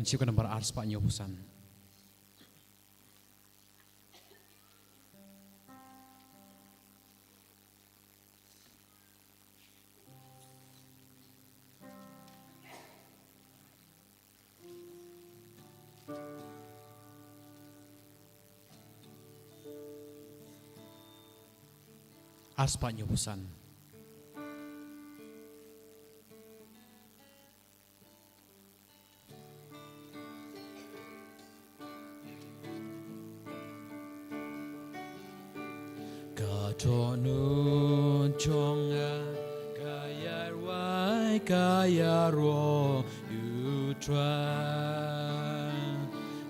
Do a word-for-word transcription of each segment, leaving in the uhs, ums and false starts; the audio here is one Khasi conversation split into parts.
Shu ka nambar ar spah hynñiew phew san. Ar spah hynñiew phew san. Ka dohnud jong nga ka ïarwai ka ïaroh ïa U Trai.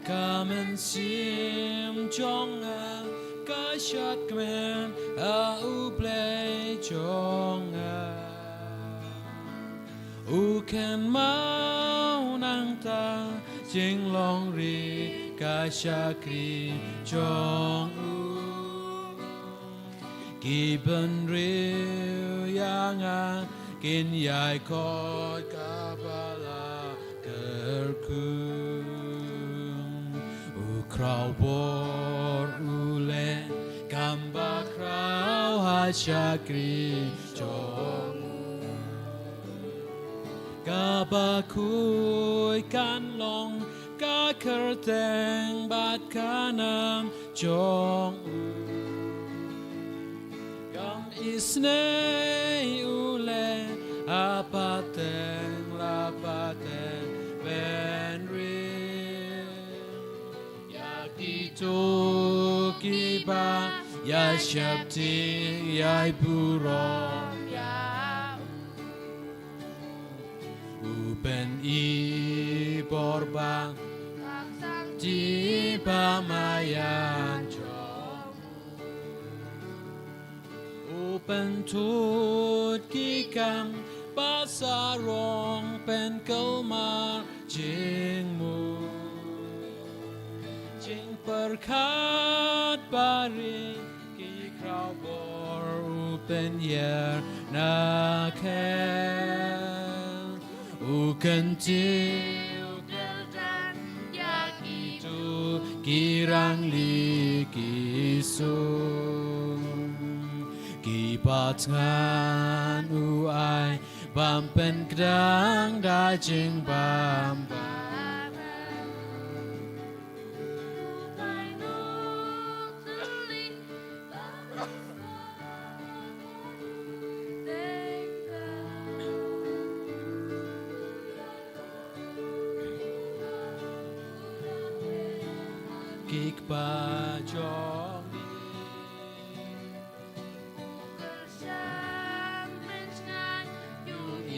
Ka mynsiem jong nga ka shad kmen ha U Blei jong nga. U kynmaw nangta jinglong ri ka shakri jong u. Ki bynriew ïa nga kin ïai khot kaba la kyrkhu. U khraw bor u leh kam ba khraw ha shakri jong u. Kaba khuid kan long ka kyrteng bad ka nam jong u. Kam isynei u leh ha pateng la pateng bynriew. Ïa kito kiba ïa sheptieng ïai burom ïa u. U pyni bor ba ka sheptieng ba maïan jong u. U pynthut ki kam ba sarong, pynkulmar jingmut. Jingpyrkhat ba ri ki khraw bor u pynïar na khel. U kyntiew kyrdan ïa kito ki rangli ki sum. Kiba thngan u ai bym pynkdang da jingbym bam. Ki kpa jong ngi.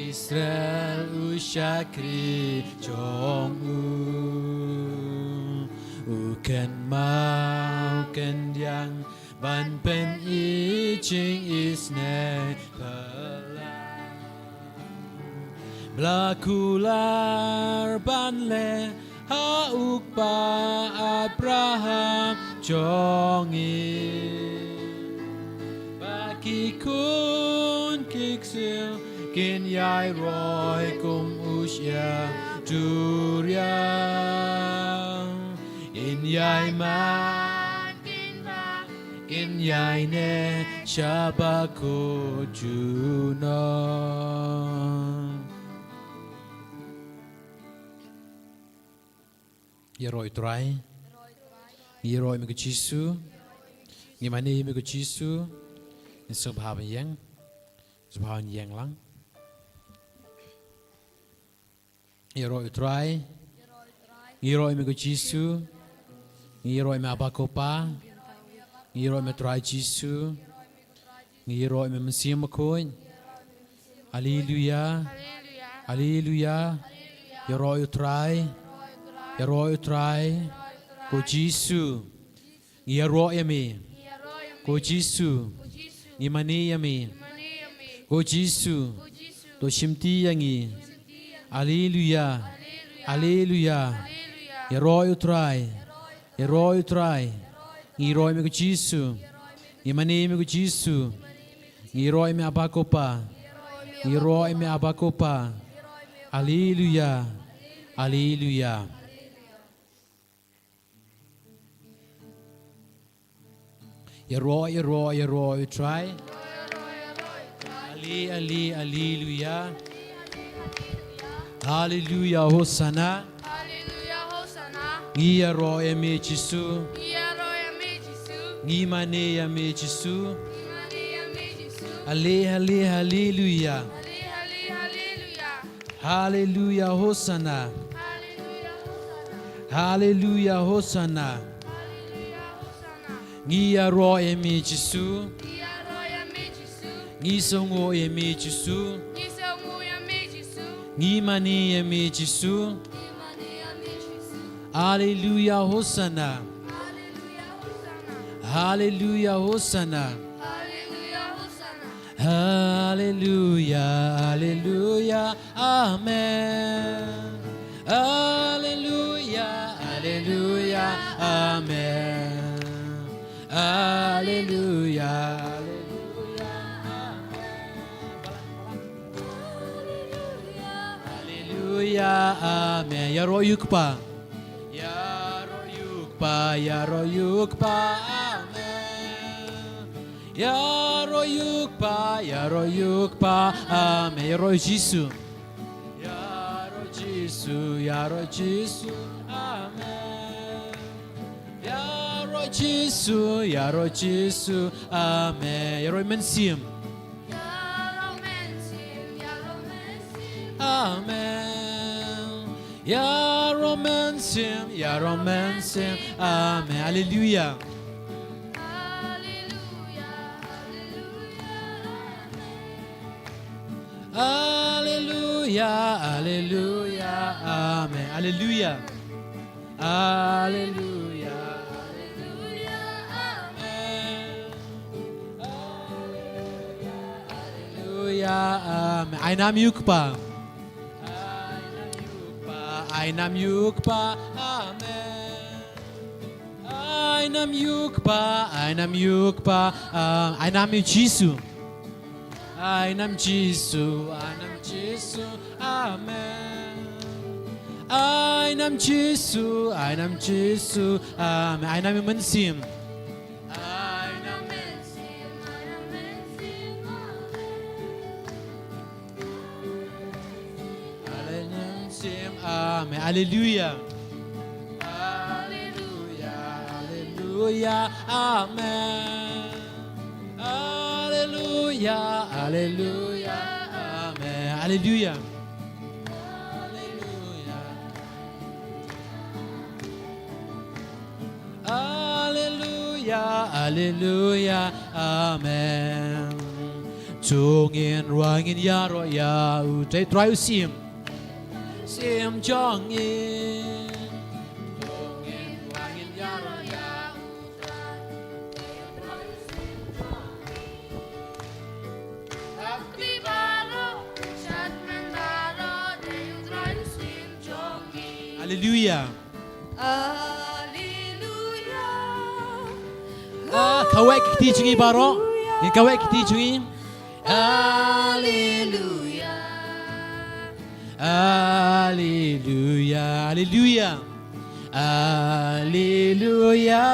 Israel u shakri jong u. U kynmaw kyndiang ban pyni jingisynei phylla. Ba la kular ban leh ha u kpa Abraham jong ngi. Ba ki khun ki ksiew kin ïai roi kum u shyiap duriaw. Kin ïai mad kin bah kin ïai neh sha ba kut junom. Ïaroh ïa u Trai. Ngi ïaroh ïa me ko Jisu. Ngi mane ïa me ko Jisu. Ngi sngewbha ban ïeng. Sngewbha ban ïeng lang. Ngi ïaroh ïa u Trai. Ngi ïaroh ïa me ko Jisu. Ngi ïaroh ïa me Aba ko Pa. Ngi ïaroh ïa me Trai Jisu. Ngi ïaroh ïa me Mynsiem Bakhuid. Haleluia. Haleluia. Ïaroh ïa u Trai. Ïaroh ïa u Trai. Ko Jisu. Ngi ïaroh ïa me. Ko Jisu. Ngi mane ïa me. Ko Jisu. To shimti ïa ngi. Haleluia. Haleluia. Ïaroh ïa u Trai. Ïaroh ïa u Trai. Ngi ïaroh ïa me ko Jisu. Ngi mane ïa me ko Jisu. Ngi ïaroh ïa me Aba ko Pa. Ngi ïaroh ïa me Aba ko Pa. Haleluia. Haleluia. Ïaroh, ïaroh, ïaroh ïa u Trai. Ale, ale, aleluya. Haleluya, hosana. Haleluya, hosana. Ngi ïaroh ïa me Jisu. Ngi ïaroh ïa me Jisu. Ngi mane ïa me Jisu. Ngi mane ïa me Jisu. Ale, ale, haleluya. Ale, ale, haleluya. Haleluya, hosana. Haleluya, hosana. Haleluya, hosana. Haleluya, hosana. Ngi ïaroh ïa me Jisu. Ngi ïaroh ïa me Jisu. Ngi sngewnguh ïa me Jisu. Ngi sngewnguh ïa me Jisu. Ngi mane ïa me Jisu. Ngi mane ïa me Jisu. Haleluya, hosana. Haleluya, hosana. Haleluya, hosana. Haleluya, hosana. Haleluya, haleluya, amen. Haleluya, haleluya, amen. Haleluya, haleluya, amen. Haleluya, amen. Ïaroh ïa u Kpa. Ïaroh ïa u Kpa, ïaroh ïa u Kpa, amen. Ïaroh ïa u Kpa, ïaroh ïa u Kpa, amen. Ïaroh ïa u Jisu. Ïaroh ïa u Jisu, ïaroh ïa u Jisu, amen. Ïaroh ïa u Jisu, ïaroh ïa u Jisu, amen. Ïaroh ïa u Mynsiem. Ïaroh ïa u Mynsiem, ïaroh ïa u Mynsiem. Amen. Ïaroh ïa u Mynsiem, ïaroh ïa u Mynsiem. Amen. Haleluya. Haleluya, haleluya, amen. Haleluya, haleluya, amen. Haleluya. Haleluya, haleluya, amen. Haleluya, haleluya, amen. Ai nam ïa u Kpa. Ai nam ïa u Kpa, ai nam ïa u Kpa, amen. Ai nam ïa u Kpa, ai nam ïa u Kpa, ah, ai nam ïa u Jisu. Ai nam Jisu, ai nam Jisu, amen. Ai nam Jisu, ai nam Jisu, amen. Ai nam ïa u Mynsiem. Ai nam Mynsiem, ai nam Mynsiem, amen. Ai nam Mynsiem, amen. Haleluya. Haleluya, haleluya, amen. Haleluya, haleluya, amen. Haleluya. Haleluya. Haleluya, haleluya, amen. To ngin ruh ngin ïaroh ïa u Trai, Trai u Syiem. Syiem jong ngi. To ngin ruh ngin ïaroh ïa u Trai. Thap kti baroh, shad kmen baroh, dei u Trai u Syiem jong ngi. Haleluya. Haleluya. Ah, kawei ki kti jong ngi baroh. Ngin kawei ki kti jong ngi. Haleluya. Haleluya. Haleluya. Haleluya.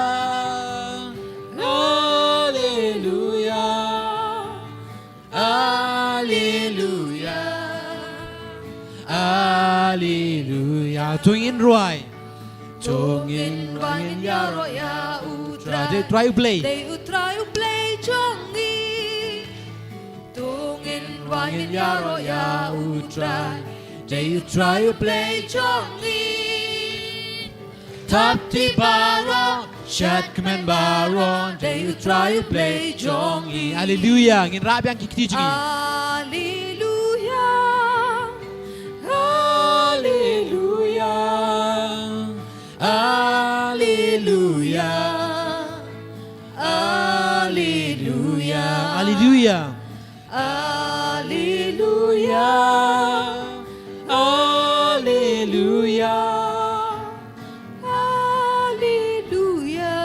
Haleluya. Haleluya. Haleluya. To ngin ruh. To ngin ruh ngin ïaroh ïa u Trai. Dei u Trai u Blei. Dei u Trai u Blei jong ngi. To ngin ruh ngin ïaroh ïa u Trai. Dei u Trai u Blei jong ngi. Thap kti baroh, shad kmen baroh, dei u Trai u Blei jong ngi. Haleluya, ngin rah biang ki kti jong ngi. Haleluya, haleluya, haleluya, haleluya. Haleluya. Haleluya. Haleluya. Haleluya.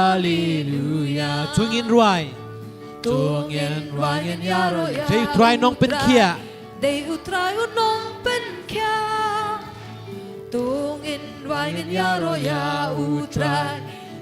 Haleluya. To ngin ruh. To ngin ruh ngin ïaroh ïa. Dei u Trai u nongpynkhiah. Dei u Trai u nongpynkhiah. To ngin ruh ngin ïaroh ïa u Trai.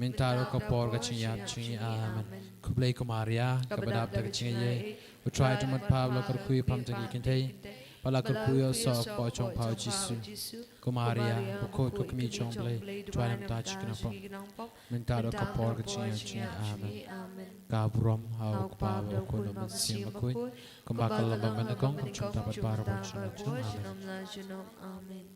Mynta ruh ka por ka jingïap jong ngi. Amen. Khublei ko Maria, kaba dap da ka jingaiei, U Trai u don bad pha, ba la kyrkhu ïa pha na ki kynthei, bad la kyrkhu ïa u soh ka kpoh jong pha, U Jisu. Ko Maria, bakhuid, ko kmie jong U Blei, to ai lem ïa ngi ki nongpop, mynta ruh ka por ka jingïap jong ngi. Amen. Ka burom ha U Kpa, bad ha U Khun, bad ha U Mynsiem Bakhuid, kumba ka la long mynnyngkong, kumjuh mynta bad baroh bar junom junom. Amen.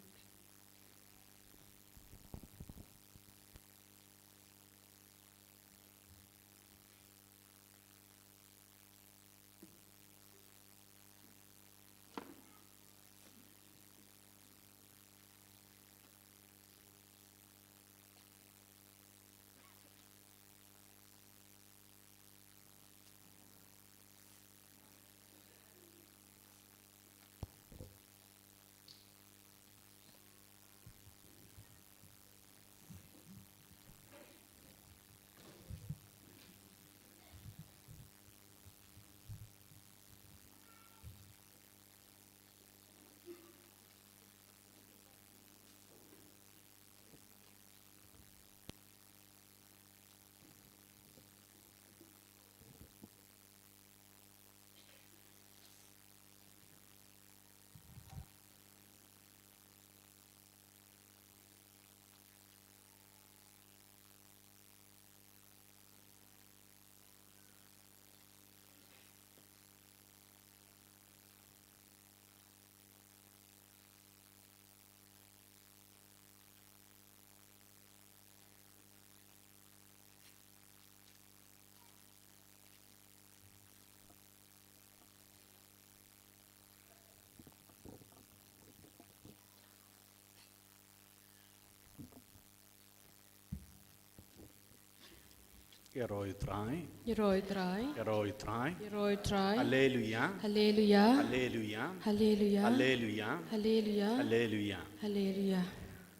Ïaroh ïa U Trai. Ïaroh ïa U Trai. Ïaroh ïa U Trai. Ïaroh ïa U Trai. Haleluia. Haleluia. Haleluia. Haleluia. Haleluia. Haleluia. Haleluia. Haleluia.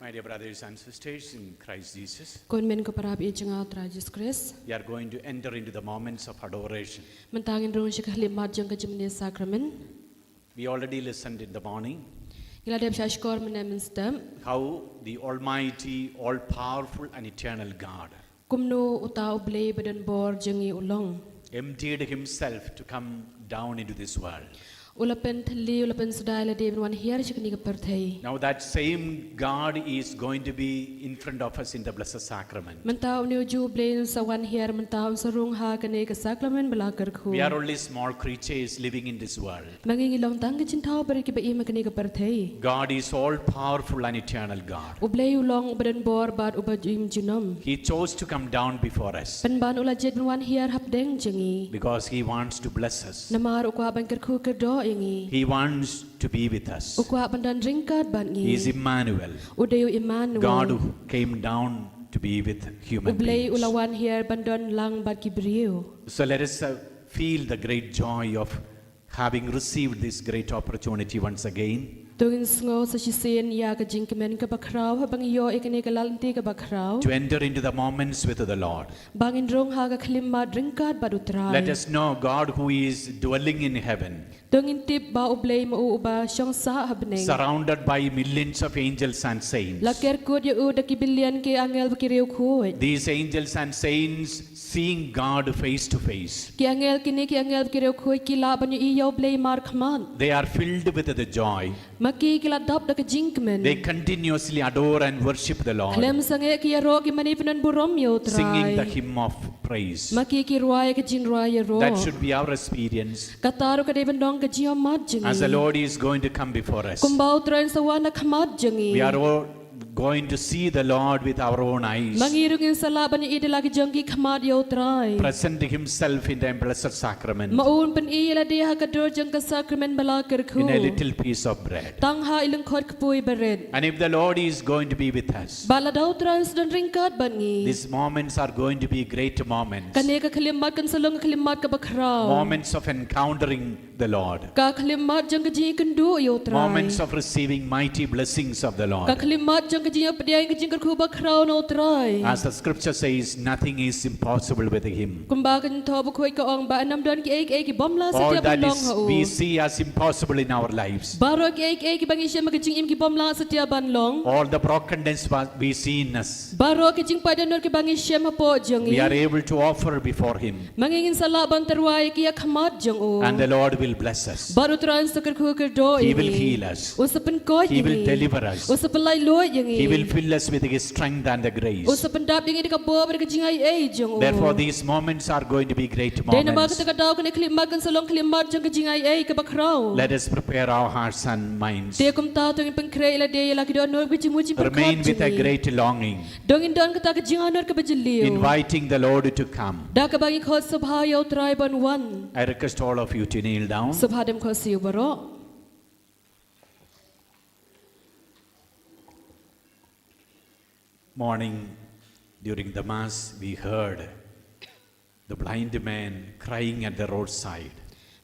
My dear brothers and sisters in Christ Jesus, ko hynmen ko para baieit jong nga ha U Trai Jisu Khrist, we are going to enter into the moments of adoration. Mynta ngin rung sha ka khyllipmat jong ka jingmane sakramen. We already listened in the morning. Ngi la dep shahshkor mynne mynstep. How the Almighty, all powerful and eternal God, kumno uta U Blei ba donbor jong ngi u long, emptied himself to come down into this world. U la pynthylli, u la pynsdai lade ban wan hiar sha kane ka pyrthei. Now that same God is going to be in front of us in the Blessed Sacrament. Mynta une u juh U Blei un sa wan hiar mynta, un sa rung ha kane ka sakramen ba la kyrkhu. We are only small creatures living in this world. Ma ngi ngi long tang ki jingthaw barit kiba im ha kane ka pyrthei. God is all powerful and eternal God. U Blei u long uba donbor bad uba im junom. He chose to come down before us. Pynban u la jied ban wan hiar hapdeng jong ngi. Because he wants to bless us. Namar u kwah ban kyrkhu kyrdoh ïa ngi. He wants to be with us. U kwah ban don ryngkat bad ngi. He is Emmanuel. U dei u Emmanuel. God who came down to be with human beings. U Blei u la wan hiar ban don lang bad ki briew. So let us, uh, feel the great joy of having received this great opportunity once again. To ngin sngew sa shisien ïa ka jingkmen kaba khraw haba ngi ïoh ïa kane ka lad lynti kaba khraw. To enter into the moments with the Lord. Ba ngin rung ha ka khyllipmat ryngkat bad U Trai. Let us know God who is dwelling in heaven. To ngin tip ba U Blei ma u uba shong sah ha bneng. Surrounded by millions of angels and saints. La ker kut ïa u da ki billion ki angel bad ki riewkhuid. These angels and saints seeing God face to face. Ki angel kine, ki angel bad ki riewkhuid ki lah ban ïohi ïa U Blei markhmat. They are filled with the joy. Ma ki ki la dap da ka jingkmen. They continuously adore and worship the Lord. Khlem sangeh ki ïaroh ki mane pynbun ïa U Trai. Singing the hymn of praise. Ma ki ki rwai ka jingrwai ïaroh. That should be our experience. Kata ruh ka dei ban long ka jingïohmat jong ngi. As the Lord is going to come before us. Kumba U Trai un sa wan ha khmat jong ngi. We are all going to see the Lord with our own eyes. Ma ngi ruh ngin sa lah ban ïohi da la ki jong ki khmat ïa U Trai. Present himself in the blessed sacrament. Ma u un pyni ïa lade ha ka dur jong ka sakramen ba la kyrkhu. In a little piece of bread. Tang ha i lyngkhot kpui barit. And if the Lord is going to be with us, bad lada U Trai un sa don ryngkat bad ngi, these moments are going to be great moments. Kane ka khyllipmat kan sa long ka khyllipmat kaba khraw. Moments of encountering the Lord. Ka khyllipmat jong ka jingïakynduh ïa U Trai. Moments of receiving mighty blessings of the Lord. Ka khyllipmat jong ka jingïapdiang, ka jingkyrkhu bakhraw na U Trai. As the scripture says, nothing is impossible with him. Kumba ka Ktien Bakhuid ka ong ba ym don kiei kiei ki bym lah satia ban long ha u. All that is we see as impossible in our lives. Baroh kiei kiei kiba ngi shem ha ka jingim ki bym lah satia ban long. All the brokenness wa- we see in us. Baroh ki jingpait dohnud kiba ngi shem hapoh jong ngi. We are able to offer before him. Ma ngi ngin sa lah ban tyrwa ïa ki ha khmat jong u. And the Lord will bless us. Bad U Trai un sa kyrkhu kyrdoh ïa ngi. He will heal us. Un sa pynkoit ïa ngi. He will deliver us. Un sa pynlaitluid ïa ngi. He will fill us with his strength and the grace. Un sa pyndap ïa ngi da ka bor bad ka jingaiei jong u. Therefore, these moments are going to be great moments. Dei namar kata ka daw kane ka khyllipmat kan sa long ka khyllipmat jong ka jingaiei kaba khraw. Let us prepare our hearts and minds. Te kumta to ngin pynkhreh ïa lade ïa la ki dohnud bad ki jingmut jingpyrkhat jong ngi. Remain with a great longing. To ngin don kata ka jingangnud kaba jylliew. Inviting the Lord to come. Da kaba ngi khot sngewbha ïa U Trai ban wan. I request all of you to kneel down. Sngewbha dang khot shuh baroh. Morning, during the Mass, we heard the blind man crying at the roadside.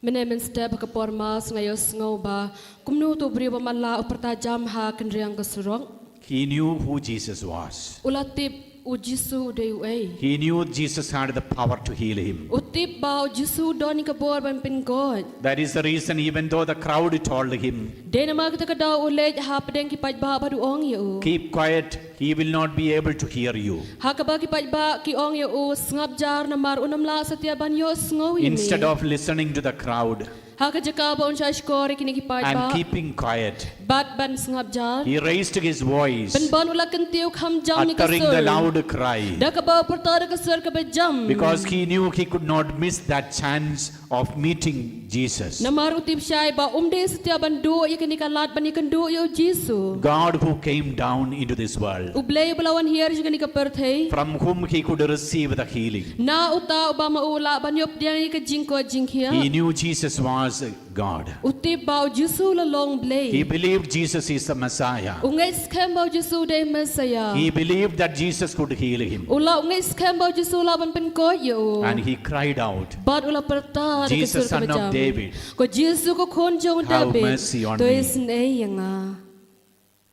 Mynne mynstep ha ka por Mass nga ïohsngew ba kumno uto u briew ba matlah u pyrta jam ha kynriang ka surok. He knew who Jesus was. U la tip u Jisu u dei uei. He knew Jesus had the power to heal him. U tip ba u Jisu u don ïa ka bor ban pynkoit. That is the reason, even though the crowd told him, Dei namar kata ka daw u leit hapdeng ki paidbah bad u ong ïa u, "Keep quiet, he will not be able to hear you." Ha kaba ki paidbah ki ong ïa u, "Sngap jar namar un ym lah satia ban ïohsngew ïa me." Instead of listening to the crowd, Ha ka jaka ba un shah shkor ïa kine ki paidbah, and keeping quiet, bad ban sngap jar, he raised his voice, pynban u la kyntiew kham jam ïa ka sur, uttering the loud cry, da kaba u pyrta da ka sur kaba jam. Because he knew he could not miss that chance of meeting Jesus. Namar u tip shai ba um dei satia ban duh ïa kane ka lad ban ïakynduh ïa u Jisu. God who came down into this world, U Blei uba la wan hiar sha kane ka pyrthei, from whom he could receive the healing. Na uta uba ma u lah ban ïoh pdiang ïa ka jingkoit jingkhiah. He knew Jesus was God. U tip ba u Jisu u la long Blei. He believed Jesus is the Messiah. U ngeit skhem ba u Jisu u dei Messiah. He believed that Jesus could heal him. U la, u ngeit skhem ba u Jisu u lah ban pynkoit ïa u. And he cried out, Bad u la pyrta da ka sur kaba jam, "Jesus, Son of David, Ko Jisu ko khun jong u David, have mercy on me." To isynei ïa nga.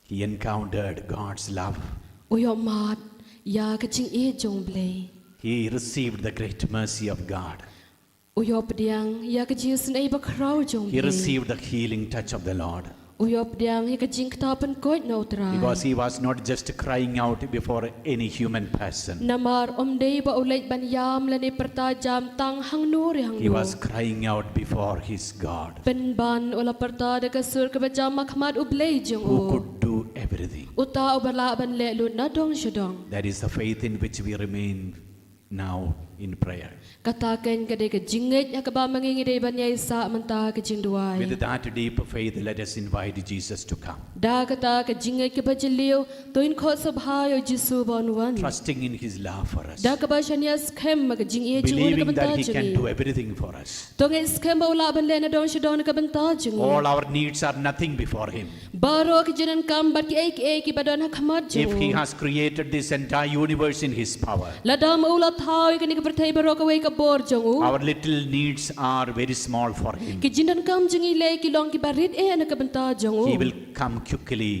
He encountered God's love. U ïohmad ïa ka jingïeit jong u Blei. He received the great mercy of God. U ïoh pdiang ïa ka jingisynei bakhraw jong u Blei. He received the healing touch of the Lord. U ïoh pdiang ïa ka jingktah pynkoit na u Trai. Because he was not just crying out before any human person. Namar um dei ba u leit ban ïam lane pyrta jam tang hangno re hangno. He was crying out before his God. Pynban u la pyrta da ka sur kaba jam ha khmat u Blei jong u, who could do everything. Uta uba lah ban leh lut nadong shadong. That is the faith in which we remain now in prayer. Kata kein ka dei ka jingngeit ha kaba ma ngi ngi dei ban ïaisah mynta ha ka jingduwai. With that deep faith, let us invite Jesus to come. Da kata ka jingngeit kaba jylliew, to ngin khot sngewbha ïa u Jisu ba un wan. Trusting in his love for us. Da kaba shaniah skhem ha ka jingïeit jong u na ka bynta jong ngi. Believing that he can do everything for us. To ngeit skhem ba u lah ban leh nadong shadong na ka bynta jong ngi. All our needs are nothing before him. Baroh ki jingdonkam bad kiei kiei kiba don ha khmat jong u. If he has created this entire universe in his power, lada ma u la thaw ïa kane ka pyrthei baroh kawei ka bor jong u, our little needs are very small for him. Ki jingdonkam jong ngi lei ki long kiba rit eh na ka bynta jong u. He will come quickly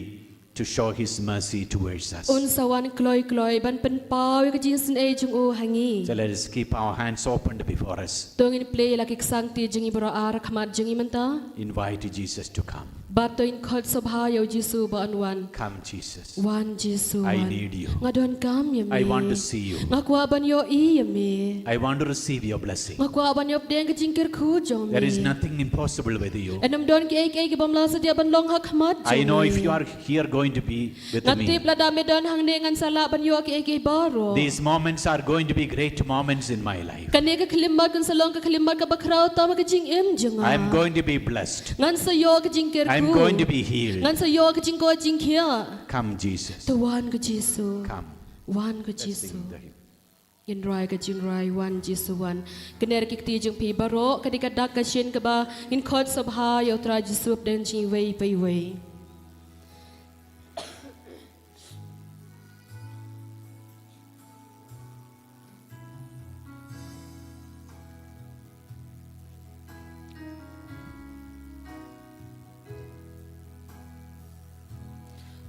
to show his mercy towards us. Un sa wan kloi kloi ban pynpaw ïa ka jingisynei jong u ha ngi. So let us keep our hands opened before us. To ngin plie ïa la ki ksangti jong ngi baroh ar ha khmat jong ngi mynta. Invite Jesus to come. Bad to ngin khot sngewbha ïa u Jisu ba un wan. Come, Jesus. Wan Jisu, wan. I need you. Nga donkam ïa me. I want to see you. Nga kwah ban ïohi ïa me. I want to receive your blessing. Nga kwah ban ïoh pdiang ka jingkyrkhu jong me. There is nothing impossible with you. Ym don kiei kiei ki bym lah satia ban long ha khmat jong me. I know if you are here going to be with me, nga tip lada me don hangne ngan sa lah ban ïoh kiei kiei baroh. These moments are going to be great moments in my life. Kane ka khyllipmat kan sa long ka khyllipmat kaba khraw tam ha ka jingim jong nga. I am going to be blessed. Ngan sa ïoh ka jingkyrkhu. I am going to be healed. Ngan sa ïoh ka jingkoit jingkhiah. Come, Jesus. To wan ko Jisu. Come. Wan ko Jisu. Let's sing the hymn. Ngin rwai ka jingrwai Wan Jisu Wan. Kane ruh ki kti jong phi baroh ka dei ka dak ka shin kaba ngin khot sngewbha ïa u Trai Jisu hapdeng jong ngi iwei pa iwei.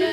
Now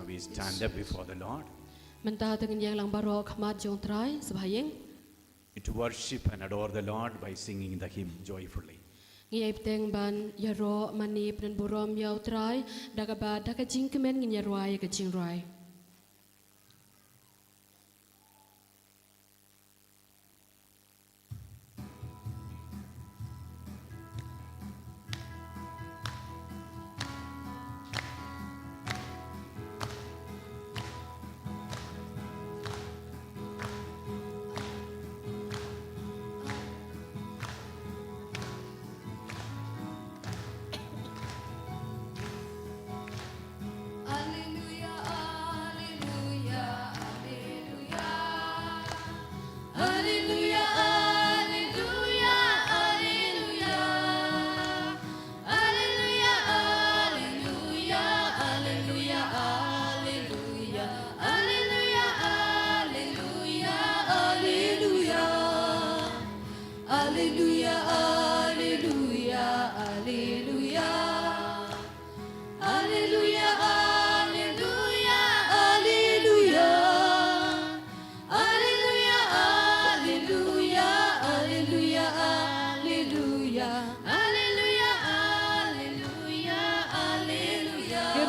we stand up before the Lord. Mynta te ngin ïeng lang baroh khmat jong Trai, sngewbha ïeng. To worship and adore the Lord by singing the hymn joyfully. Ngi ai bteng ban ïaroh mane pynburom ïa u Trai, da kaba da ka jingkmen ngin ïarwai ïa ka jingrwai.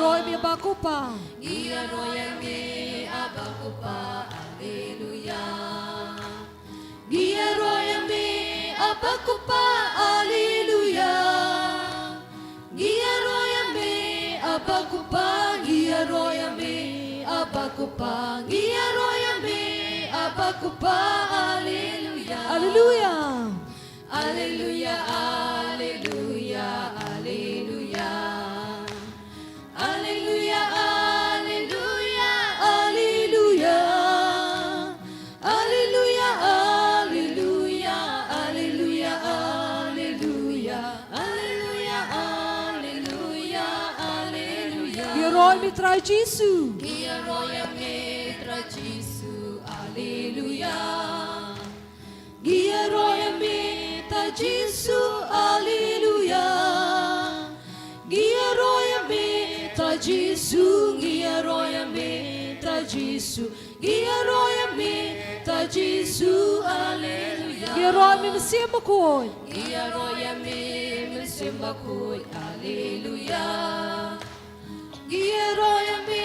Roi me Abba Kpa. Ngi ïaroh ïa me Abba Kpa, Alleluia. Ngi ïaroh ïa me Abba Kpa, Alleluia. Ngi ïaroh ïa me Abba Kpa, ngi ïaroh ïa me Abba Kpa, ngi ïaroh ïa me Abba Kpa, Alleluia. Alleluia. Alleluia, Alleluia, Alleluia. Alleluia, Alleluia, Alleluia. Alleluia, Alleluia, Alleluia, Alleluia. Alleluia, Alleluia, Alleluia. Ngi ïaroh ïa me Trai Jisu. Ngi ïaroh ïa me Trai Jisu, Alleluia. Ngi ïaroh ïa me Trai Jisu, Alleluia. Ngi ïaroh ïa me Trai Jisu, ngi ïaroh ïa me Trai Jisu, ngi ïaroh ïa me Trai Jisu, Alleluia. Ngi ïaroh ïa me Mynsiem Bakhuid. Ngi ïaroh ïa me Mynsiem Bakhuid, Alleluia. Ngi ïaroh ïa me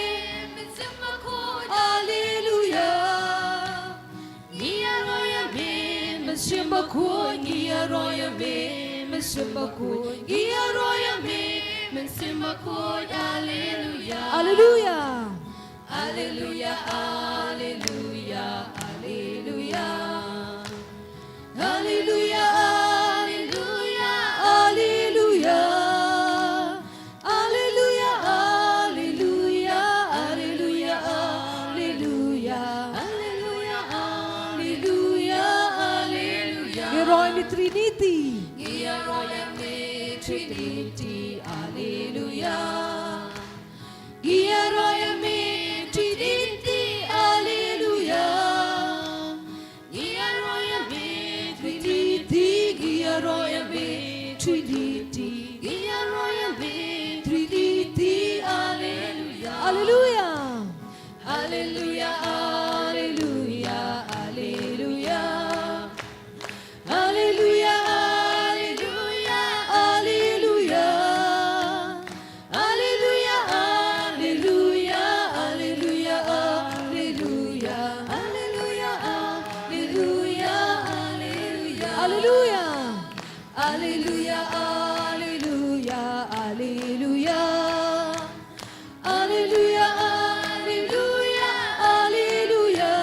Mynsiem Bakhuid, Alleluia. Ngi ïaroh ïa me Mynsiem Bakhuid, ngi ïaroh ïa me Mynsiem Bakhuid, ngi ïaroh ïa me Mynsiem Bakhuid, Alleluia. Alleluia. Alleluia, Alleluia, Alleluia. Alleluia, Alleluia, Alleluia. Alleluia, Alleluia, Alleluia, Alleluia. Alleluia, Alleluia, Alleluia. Ngi ïaroh ïa me Trinity. Ngi ïaroh ïa me Trinity, Alleluia. Ngi ïaroh ïa me Trinity, Alleluia. Ngi ïaroh ïa me Trinity, ngi ïaroh ïa me Trinity, ngi ïaroh ïa me Trinity, Alleluia. Alleluia. Alleluia, Alleluia, Alleluia. Alleluia, Alleluia, Alleluia. Alleluia, Alleluia, Alleluia, Alleluia. Alleluia, Alleluia, Alleluia. Alleluia. Alleluia, Alleluia, Alleluia. Alleluia, Alleluia, Alleluia.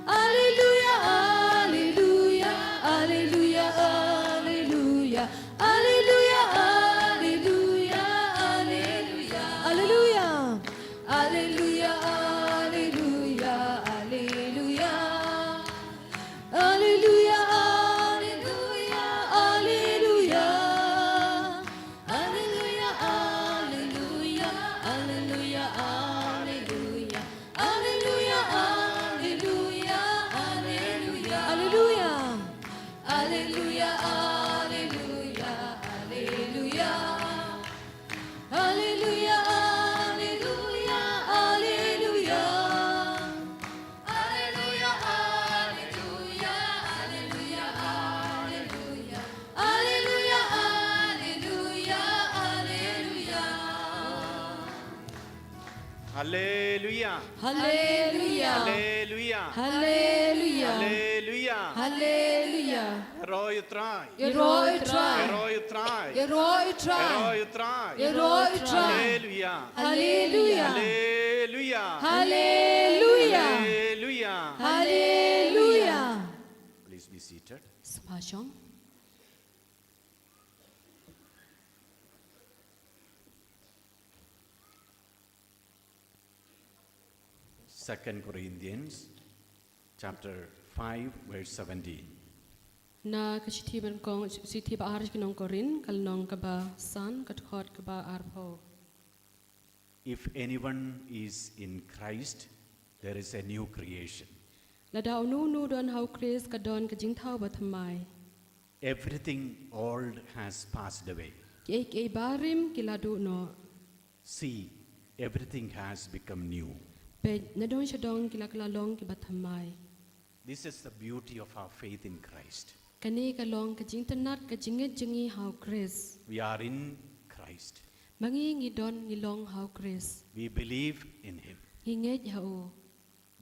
Alleluia, Alleluia, Alleluia, Alleluia. Alleluia, Alleluia, Alleluia. Alleluia. Alleluia, Alleluia, Alleluia. Alleluia, Alleluia, Alleluia. Alleluia, Alleluia, Alleluia, Alleluia. Alleluia, Alleluia, Alleluia. Alleluia. Alleluia, Alleluia, Alleluia. Alleluia, Alleluia, Alleluia. Alleluia, Alleluia, Alleluia, Alleluia. Alleluia, Alleluia, Alleluia. Hallelujah. Hallelujah. Hallelujah. Hallelujah. Hallelujah. Hallelujah. Ïaroh ïa u Trai. Ïaroh ïa u Trai. Ïaroh ïa u Trai. Ïaroh ïa u Trai. Ïaroh ïa u Trai. Hallelujah. Hallelujah. Hallelujah. Hallelujah. Hallelujah. Hallelujah. Please be seated. Sngewbha shong. Second Corinthians chapter five, verse seventeen. Na ka shithi ba nyngkong, shithi ba ar ki nong Korinth, ka lynnong kaba san, ka dkhot kaba arphew. If anyone is in Christ, there is a new creation. Lada uno uno u don ha u Khrist, ka don ka jingthaw bathymmai. Everything old has passed away. Kiei kiei barim ki la duh noh. See, everything has become new. Peit, nadong shadong ki la kylla long kiba thymmai. This is the beauty of our faith in Christ. Kane ka long ka jingtynnad ka jingngeit jong ngi ha u Khrist. We are in Christ. Ma ngi ngi don ngi long ha u Khrist. We believe in him. Ngi ngeit ha u.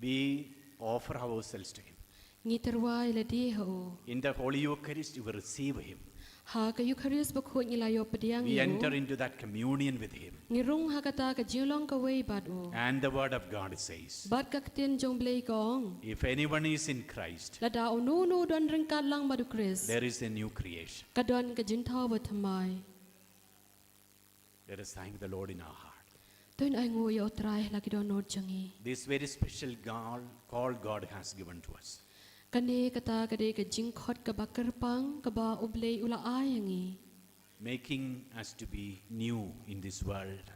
We offer ourselves to him. Ngi tyrwa ïa lade ha u. In the Holy Eucharist, we receive him. Ha ka Eukharist bakhuid ngi la ïoh pdiang ïa u. We enter into that communion with him. Ngi rung ha kata ka jinglong kawei bad u. And the word of God says, bad ka ktien jong Blei ka ong, if anyone is in Christ, lada uno uno u don ryngkat lang bad u Khrist, there is a new creation. Ka don ka jingthaw bathymmai. Let us thank the Lord in our heart. To ngin ainguh ïa u Trai ha la ki dohnud jong ngi. This very special God, call God has given to us. Kane kata ka dei ka jingkhot kaba kyrpang kaba u Blei u la ai ïa ngi. Making us to be new in this world.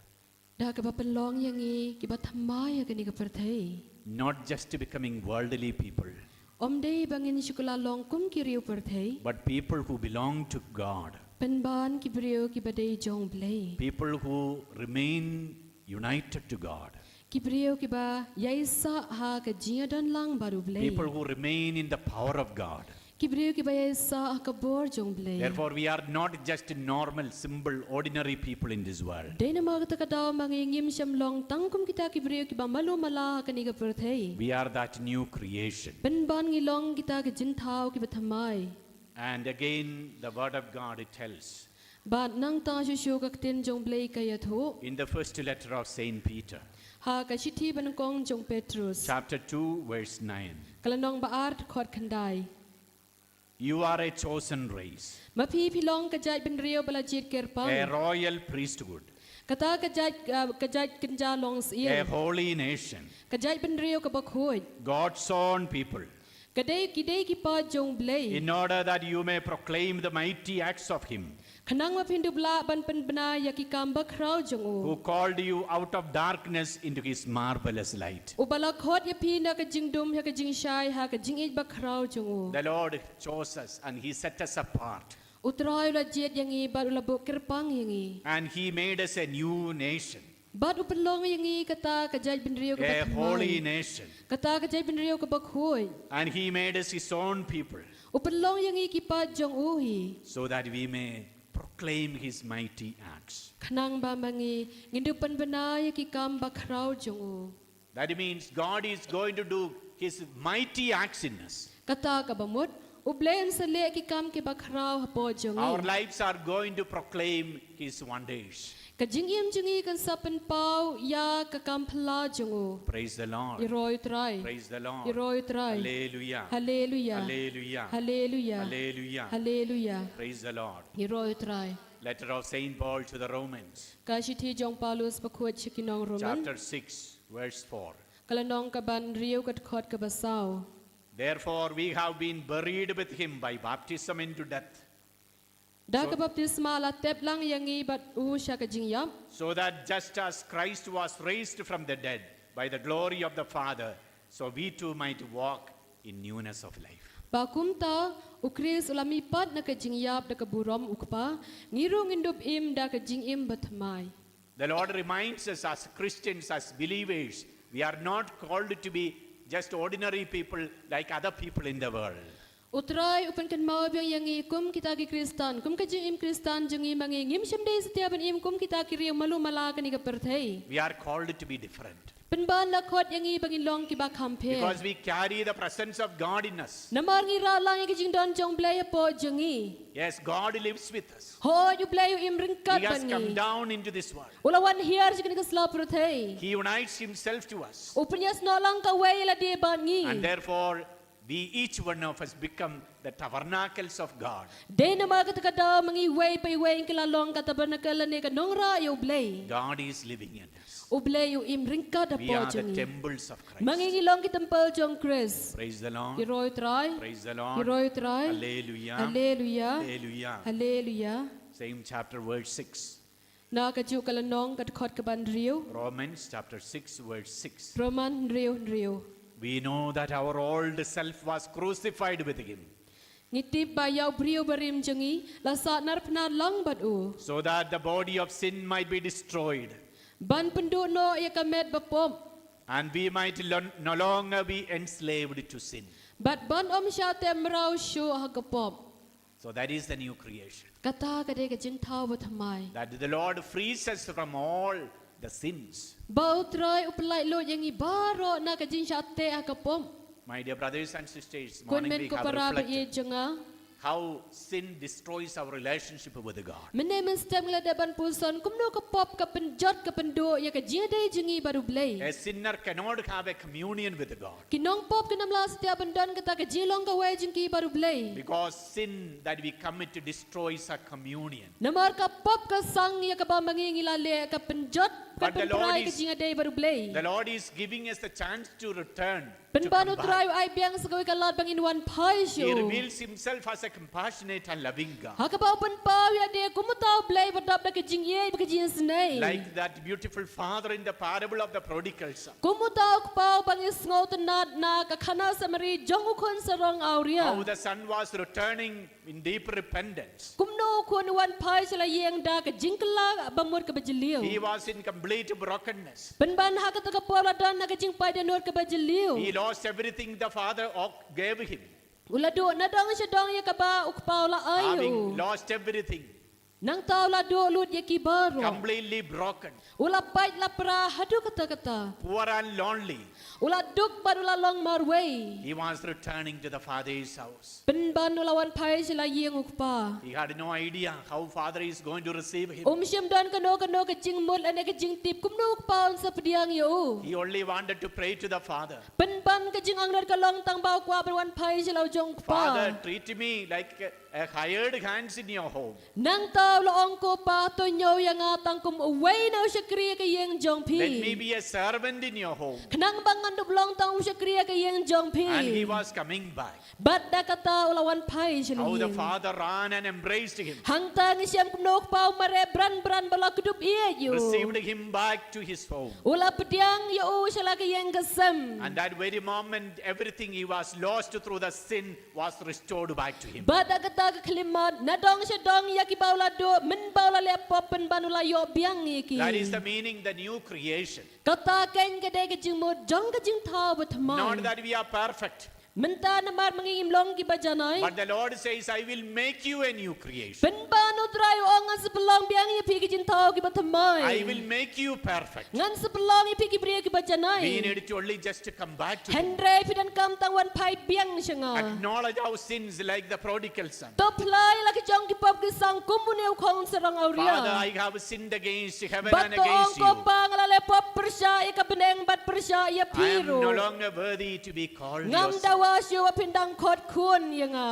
Da kaba pynlong ïa ngi kiba thymmai ha kane ka pyrthei. Not just becoming worldly people. Ym dei ba ngin shu kylla long kum ki riew pyrthei. But people who belong to God. Pynban ki briew kiba dei jong u Blei. People who remain united to God. Ki briew kiba ïaisah ha ka jingïadon lang bad u Blei. People who remain in the power of God. Ki briew kiba ïaisah ha ka bor jong u Blei. Therefore, we are not just normal, simple, ordinary people in this world. Dei namar kata ka daw ma ngi ngim shym long tang kum kita ki briew kiba malu mala ha kane ka pyrthei. We are that new creation. Pynban ngi long kita ki jingthaw kiba thymmai. And again, the word of God, it tells. Bad nangta shuh shuh ka ktien jong u Blei ka ïathuh. In the first letter of Saint Peter. Ha ka shithi banyngkong jong u Petrus. Chapter two, verse nine. Ka lynnong ba ar dkhot khyndai. You are a chosen race. Ma phi phi long ka jaitbynriew ba la jied kyrpang. A royal priesthood. Kata ka jait, uh, ka jait kynja long syiem. A holy nation. Ka jaitbynriew kaba khuid. God's own people. Ka dei ki dei ki paid jong u Blei. In order that you may proclaim the mighty acts of him. Khnang ba phin dup lah ban pynbna ïa ki kam bakhraw jong u. Who called you out of darkness into his marvelous light. Uba la khot ïa phi na ka jingdum ha ka jingshai ha ka jingïeit bakhraw jong u. The Lord chose us and he set us apart. U Trai u la jied ïa ngi bad u la buh kyrpang ïa ngi. And he made us a new nation. Bad u pynlong ïa ngi kata ka jaitbynriew kaba thymmai. A holy nation. Kata ka jaitbynriew kaba khuid. And he made us his own people. U pynlong ïa ngi ki paid jong u hi. So that we may proclaim his mighty acts. Khnang ba ma ngi ngin dup pynbna ïa ki kam bakhraw jong u. That means God is going to do his mighty acts in us. Kata kaba mut, u Blei un sa leh ki kam kiba khraw hapoh jong ngi. Our lives are going to proclaim his wonders. Ka jingim jong ngi kan sa pynpaw ïa ka kam phylla jong u. Praise the Lord. Ïaroh ïa u Trai. Praise the Lord. Ïaroh ïa u Trai. Hallelujah. Hallelujah. Hallelujah. Hallelujah. Hallelujah. Hallelujah. Praise the Lord. Ïaroh ïa u Trai. Letter of Saint Paul to the Romans. Ka shithi jong u Paulus bakhuid sha ki nong Roman. Chapter six, verse four. Ka lynnong kaba hynriew ka dkhot kaba saw. Therefore, we have been buried with him by baptism into death. Da ka baptisma la tep lang ïa ngi bad u sha ka jingïap. So that just as Christ was raised from the dead by the glory of the Father, so we too might walk in newness of life. Ba kumta, u Khrist u la mihpat na ka jingïap da ka burom u Kpa, ngi ruh ngin dup im da ka jingim bathymmai. The Lord reminds us as Christians, as believers, we are not called to be just ordinary people like other people in the world. U Trai u pynkynmaw biang ïa ngi kum kita ki Khristan, kum ka jingim Khristan jong ngi ma ngi ngim shym dei satia ban im kum kita ki riew malu mala kane ka pyrthei. We are called to be different. Pynban la khot ïa ngi ba ngin long kiba kham pher. Because we carry the presence of God in us. Namar ngi rah lang ïa ka jingdon jong u Blei hapoh jong ngi. Yes, God lives with us. Hooid, u Blei u im ryngkat bad ngi. He has come down into this world. U la wan hiar sha kane ka sla pyrthei. He unites himself to us. U pynïasnoh lang kawei ïa lade bad ngi. And therefore, we, each one of us, become the tabernacles of God. Dei namar kata ka daw ma ngi iwei pa iwei ngi la long ka tabernacle lane ka nongrah ïa u Blei. God is living in us. U Blei u im ryngkat hapoh jong ngi. We are the temples of Christ. Ma ngi ngi long ki templ jong u Khrist. Praise the Lord. Ïaroh ïa u Trai. Praise the Lord. Ïaroh ïa u Trai. Hallelujah. Hallelujah. Hallelujah. Hallelujah. Same chapter, verse six. Na kajuh ka lynnong ka dkhot kaba hynriew. Romans chapter six, verse six. Roman hynriew hynriew. We know that our old self was crucified with him. Ngi tip ba ïa u briew barim jong ngi la sah narphna lang bad u. So that the body of sin might be destroyed. Ban pynduh noh ïa ka met bapop. And we might lo-, no longer be enslaved to sin. Bad ban ym shah teh mraw shuh ha ka pop. So that is the new creation. Kata ka dei ka jingthaw bathymmai. That the Lord frees us from all the sins. Ba U Trai u pyllait lut ïa ngi baroh na ka jingshah teh ha ka pop. My dear brothers and sisters, Ko hynmen morning we ko have para ba reflected ïeit jong nga. How sin destroys our relationship with God. Mynne mynstep ngi la dep ban puson kumno ka pop ka pynjot ka pynduh ïa ka jingïadei jong ngi bad U Blei. A sinner cannot have a communion with God. Ki nongpop kim lah satia ban don kata ka jinglong kawei jong ki bad U Blei. Because sin that we commit destroys our communion. Namar ka pop ka sang ïa kaba ma ngi ngi la leh ka pynjot ka But the Lord pynpra ïa ka is- jingïadei bad U Blei. The Lord is giving us the chance to return to Pynban U come Trai back. u ai biang sa kawei ka lad ba ngin wan phai sha He u. reveals himself as a compassionate and loving God. Ha kaba u pynpaw ïa lade kum uta U Blei ba dap da ka jingïeit bad ka jingsnei. Like that beautiful father in the parable of the prodigal son. Kum uta u kpa uba ngi sngewtynnad na ka khana Samari jong u khun sarong awria. How the son was returning in deep repentance. Kumno u khun u wan phai sha la ïing da ka jingkylla ba mut kaba jylliew. He was in complete brokenness. Pynban ha kata ka por u la don ha ka jingpait da nud kaba jylliew. He lost everything the father o- gave him. U la duh nadong shadong ïa kaba u kpa u la ai ïa Having u. Lost everything, Nangta u la duh lut ïa ki baroh. Completely broken, U la pait la pra haduh katta katta. Poor and lonely. U la duk bad u la long marwei. He was returning to the father's house. Pynban u la wan phai sha la ïing u kpa. He had no idea how father is going to receive him. Um shym don kano kano ka jingmut lane ka jingtip kumno u kpa un sa pdiang ïa u. He only wanted to pray to the father. Pynban ka jingangnud ka long tang ba u kwah ban wan phai sha la u jong u kpa. Father, treat me like a, a hired hands in your home. Nangta u la ong ko pa, to ñiew ïa nga tang kum uwei na u shakri ïa ka ïing jong phi. Let me be a servant in your home. Khnang ba ngan dup long tang u shakri ïa ka ïing jong phi. And he was coming back. Bad da kata u la wan phai sha la How the ïing. Father ran and embraced him. Hangta ngi shem kumno u kpa u mareh bran bran ba la kdup ïeit ïa u. Received him back to his home. U la pdiang ïa u sha la ka ïing ka sem. And that very moment, everything he was lost through the sin was restored back to him. Bad da kata ka khyllipmat, nadong shadong ïa kiba u la duh mynba u la leh pop, pynban u la ïoh biang ïa ki. That is the meaning, the new creation. Kata keiñ ka dei ka jingmut jong ka jingthaw bathymmai. Not that we are perfect, Mynta namar ma ngi ngim long kiba janai. But the Lord says, "I will make you a new creation. Pynban U Trai u ong, ngan sa pynlong biang ïa phi ki jingthaw kiba thymmai. I will make you perfect." Ngan sa pynlong ïa phi ki briew kiba janai. We need to only just to come back to Him. Hynrei phi donkam tang wan phai biang sha nga. Acknowledge our sins like the prodigal son. To phla ïa la ki jong ki pop ki sang kum une u khun sarong awria. "Father, I have sinned against heaven Bad and to ong against ko you. Pa, nga la leh pop pyrshah ïa ka bneng bad pyrshah ïa phi ruh. I am no longer worthy to be called your Ngam son." dawa shuh ba phin dang khot khun ïa nga.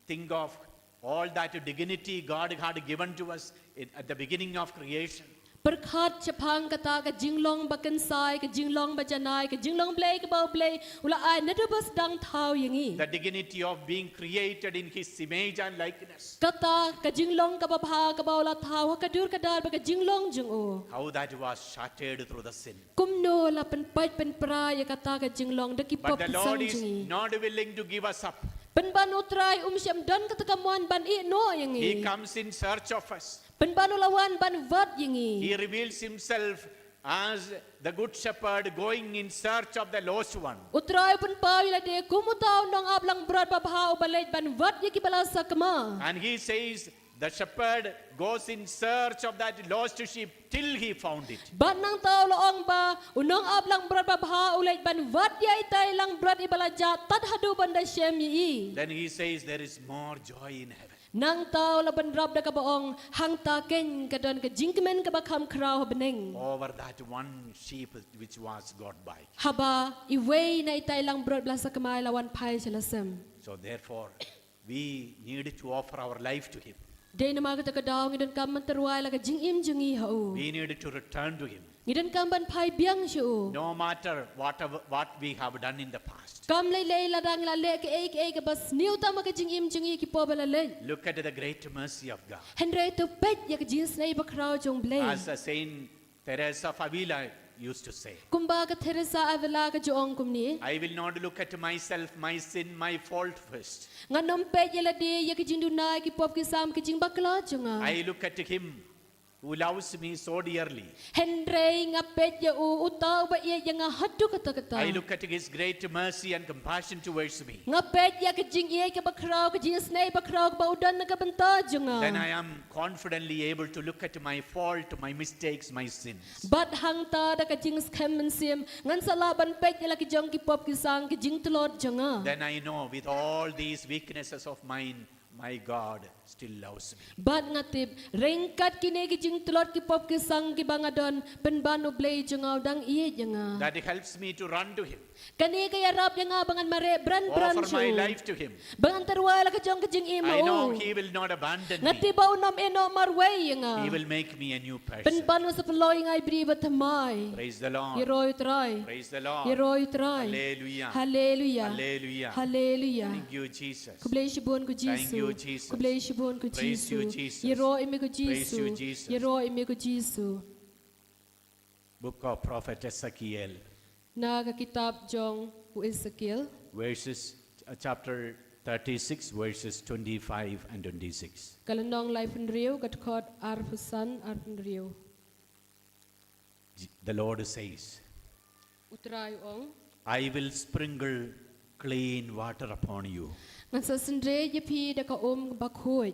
Think of all that dignity God had given to us in, at the beginning of creation. Pyrkhat shaphang kata ka jinglong ba kynsai, ka jinglong ba janai, ka jinglong Blei kaba U Blei u la ai naduh ba sdang thaw ïa ngi. The dignity of being created in His image and likeness. Kata ka jinglong kaba bha kaba u la thaw ha ka dur ka dar bad ka jinglong jong u. How that was shattered through the sin. Kumno la pynpait pynpra ïa kata ka jinglong da ki pop But the ki Lord sang is jong ngi. Not willing to give us up. Pynban U Trai um shym don kata ka mon ban ïeh noh ïa ngi. He comes in search of us. Pynban u la wan ban wad ïa ngi. He reveals Himself as the good shepherd going in search of the lost one. U Trai u pynpaw ïa lade kum uta u nongap langbrot babha uba leit ban wad ïa kiba la sakma. And He says, "The shepherd goes in search of that lost sheep till he found it." Bad nangta u la ong ba u nongap langbrot babha u leit ban wad ïa itai langbrot iba la jah tad haduh ban da shem ïa i. Then He says, "There is more joy in heaven." Nangta u la bynrap da kaba ong, hangta keiñ ka don ka jingkmen kaba kham khraw ha bneng. Over that one sheep which was got by. Haba iwei na itai langbrot ba la sakma i la wan phai sha la sem. So therefore, we need to offer our life to Him. Dei namar kata ka daw ngi donkam ban tyrwa ïa la ka jingim jong ngi ha u. We need to return to Him. Ngi donkam ban phai biang sha u. No matter whatever, what we have done in the past. Kam lei lei lada ngi la leh kaei kaei kaba sniew tam ha ka jingim jong ngi ha ki por ba la leit. Look at the great mercy of God. Hynrei to peit ïa ka jingisynei bakhraw jong U Blei. As, uh, Saint Teresa of Avila used to say, kumba ka Teresa Avila ka ju ong kumne. "I will not look at myself, my sin, my fault first. Ngan ym peit ïa lade ïa ka jingduna, ki pop ki sam, ki jingbakla jong nga. I look at Him who loves me so dearly. Hynrei nga peit ïa u, uta uba ïeit ïa nga haduh katta katta. I look at his great mercy and compassion towards me. Nga peit ïa ka jingïeit kaba khraw, ka jingisynei ba khraw kaba u don na ka bynta jong nga. Then I am confidently able to look at my fault, my mistakes, my sins. Bad hangta da ka jingskhem mynsiem ngan sa lah ban peit ïa la ki jong ki pop ki sang, ki jingtlot jong nga. Then I know with all these weaknesses of mine, my God still loves me. Bad nga tip, ryngkat kine ki jingtlot ki pop ki sang kiba nga don, pynban U Blei jong nga u dang ïeit ïa nga. That helps me to run to him. Kane ka ïarap ïa nga ba ngan mareh bran bran sha u. Offer my life to him. Ba ngan tyrwa ïa la ka jong ka jingim ha u. I know he will not abandon me. Nga tip ba un ym ïehnoh marwei ïa nga. He will make me a new person. Pynban u sa pynlong ïa nga i briew ba thymmai. Praise the Lord. Ïaroh ïa u Trai. Praise the Lord. Ïaroh ïa u Trai. Hallelujah. Hallelujah. Hallelujah. Hallelujah. Thank you, Jesus. Khublei shibun ko Jisu. Thank you, Jesus. Khublei shibun ko Jisu. Praise you, Jesus. Ïaroh ïa me ko Jisu. Praise you, Jesus. Ïaroh ïa me ko Jisu. Book of Prophet Ezekiel. Na ka kitab jong u Ezekiel. Verses, uh, chapter thirty-six, verses twenty-five and twenty-six. Ka lynnong laiphew hynriew, ka dkhot arphew san, arphew hynriew. The Lord says, U Trai u ong, I will sprinkle clean water upon you. Ngan sa synreit ïa phi da ka um bakhuid.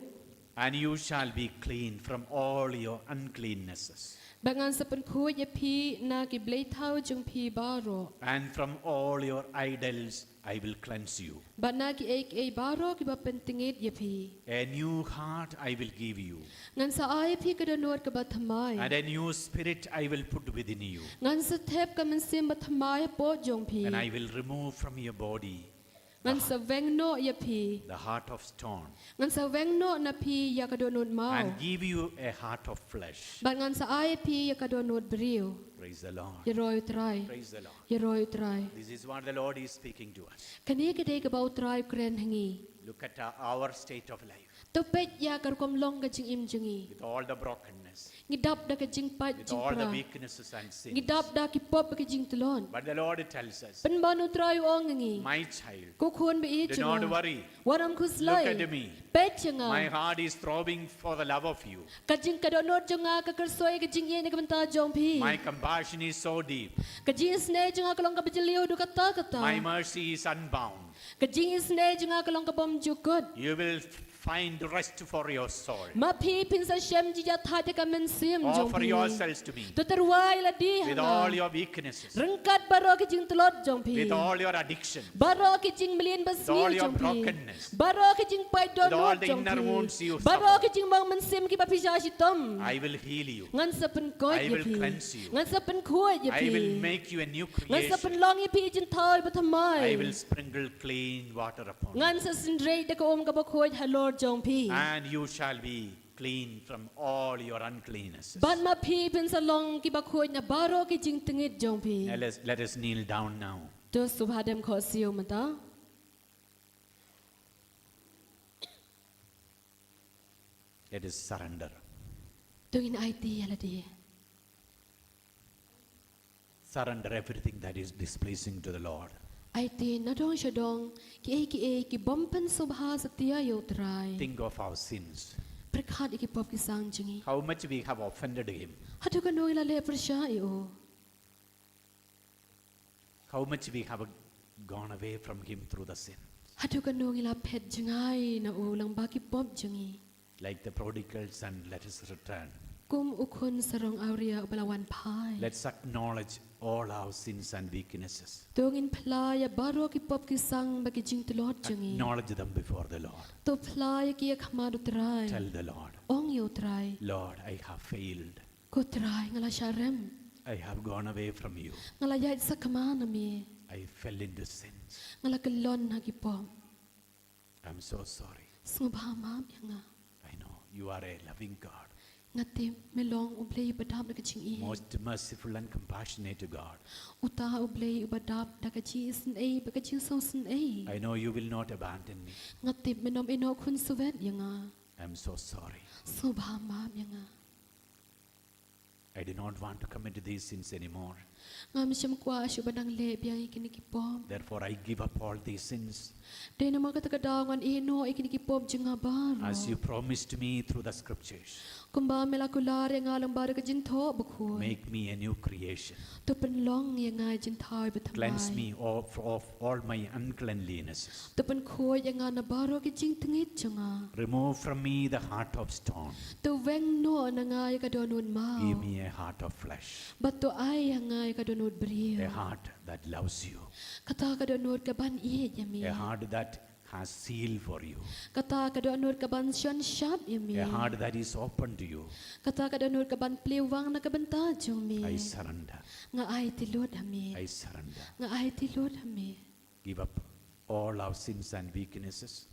And you shall be clean from all your uncleannesses. Bad ngan sa pynkhuid ïa phi na ki bleithaw jong phi baroh. And from all your idols I will cleanse you. Bad na kiei kiei baroh kiba pyntngit ïa phi. A new heart I will give you. Ngan sa ai ïa phi ka dohnud kaba thymmai. And a new spirit I will put within you. Ngan sa thep ka mynsiem ba thymmai hapoh jong phi. And I will remove from your body Ngan sa weng noh ïa phi. The heart of stone. Ngan sa weng noh na phi ïa ka dohnud maw. And give you a heart of flesh. Bad ngan sa ai ïa phi ïa ka dohnud briew. Praise the Lord. Ïaroh ïa u Trai. Praise the Lord. Ïaroh ïa u Trai. This is what the Lord is speaking to us. Kane ka dei kaba u Trai u kren ha ngi. Look at our, our state of life. To peit ïa ka rukom long ka jingim jong ngi. With all the brokenness. Ngi dap da ka jingpait jingpra. With all the weaknesses and sins. Ngi dap da ki pop bad ki jingtlot. But the Lord tells us, Pynban u Trai u ong ha ngi. My child, Ko khun ba ïeit jong nga. Do not worry. Wat ym khuslai. Look at me. Peit ïa nga. My heart is throbbing for the love of you. Ka jing, ka dohnud jong nga ka kyrsoi ka jingïeit na ka bynta jong phi. My compassion is so deep. Ka jingisynei jong nga ka long kaba jylliew haduh katta katta. My mercy is unbound. Ka jingisynei jong nga ka long ka bymjukut. You will find rest for your soul. Ma phi phin sa shem jingïathait ïa ka mynsiem jong phi. Offer yourselves to me. To tyrwa ïa lade ha nga. With all your weaknesses. Ryngkat baroh ki jingtlot jong phi. With all your addictions. Baroh ki jingmlien basniew jong phi. With all your brokenness. Baroh ki jingpait dohnud jong phi. With all the inner wounds you suffer. Baroh ki jingmong mynsiem kiba phi shah shitom. I will heal you. Ngan sa pynkoit ïa phi. I will cleanse you. Ngan sa pynkhuid ïa phi. I will make you a new creation. Ngan sa pynlong ïa phi jingthaw ba thymmai. I will sprinkle clean water upon you. Ngan sa synreit da ka um kaba khuid halor jong phi. And you shall be clean from all your uncleannesses. Bad ma phi phin sa long kiba khuid na baroh ki jingtngit jong phi. Now let's, let us kneel down now. To sngewbha dem khohsiew mynta. Let us surrender. To ngin aiti ïa lade. Surrender everything that is displeasing to the Lord. Aiti nadong shadong kiei kiei ki bym pynsngewbha satia ïa u Trai. Think of our sins. Pyrkhat ïa ki pop ki sang jong ngi. How much we have offended him. Haduh katno ngi la leh pyrshah ïa u. How much we have gone away from him through the sin. Haduh katno ngi la phet jngai na u lyngba ki pop jong ngi. Like the prodigal son, let us return. Kum u khun sarong awria uba la wan phai. Let's acknowledge all our sins and weaknesses. To ngin phla ïa baroh ki pop ki sang bad ki jingtlot jong ngi. Acknowledge them before the Lord. To phla ïa ki ha khmat u Trai. Tell the Lord. Ong ïa u Trai. Lord, I have failed. Ko Trai, nga la shah rem. I have gone away from you. Nga la ïaid sakma na me. I fell into sins. Nga la kyllon ha ki pop. I'm so sorry. Sngewbha map ïa nga. I know you are a loving God. Nga tip me long U Blei uba dap da ka jingïeit. Most merciful and compassionate God. Uta U Blei uba dap da ka jingisynei bad ka jingsngewsynei. I know you will not abandon me. Nga tip men ym ïehnoh khunswet ïa nga. I'm so sorry. Sngewbha map ïa nga. I do not want to commit these sins anymore. Ngam shym kwah shuh ban nang leh biang ïa kine ki pop. Therefore, I give up all these sins. Dei namar kata ka daw ngan ïeh noh ïa kine ki pop jong nga baroh. As you promised me through the scriptures, Kumba me la kular ïa nga lyngba da ka Jingthoh Bakhuid. Make me a new creation. To pynlong ïa nga jingthaw ba thymmai. Cleanse me of, of all my uncleanliness. To pynkhuid ïa nga na baroh ki jingtngit jong nga. Remove from me the heart of stone. To weng noh na nga ïa ka dohnud maw. Give me a heart of flesh. Bad to ai ïa nga ïa ka dohnud briew. A heart that loves you. Kata ka dohnud kaban ïeit ïa me. A heart that has zeal for you. Kata ka dohnud kaban shon shap ïa me. A heart that is open to you. Kata ka dohnud kaban plie wang na ka bynta jong me. I surrender. Nga aiti lut ha me. I surrender. Nga aiti lut ha me. Give up all our sins and weaknesses.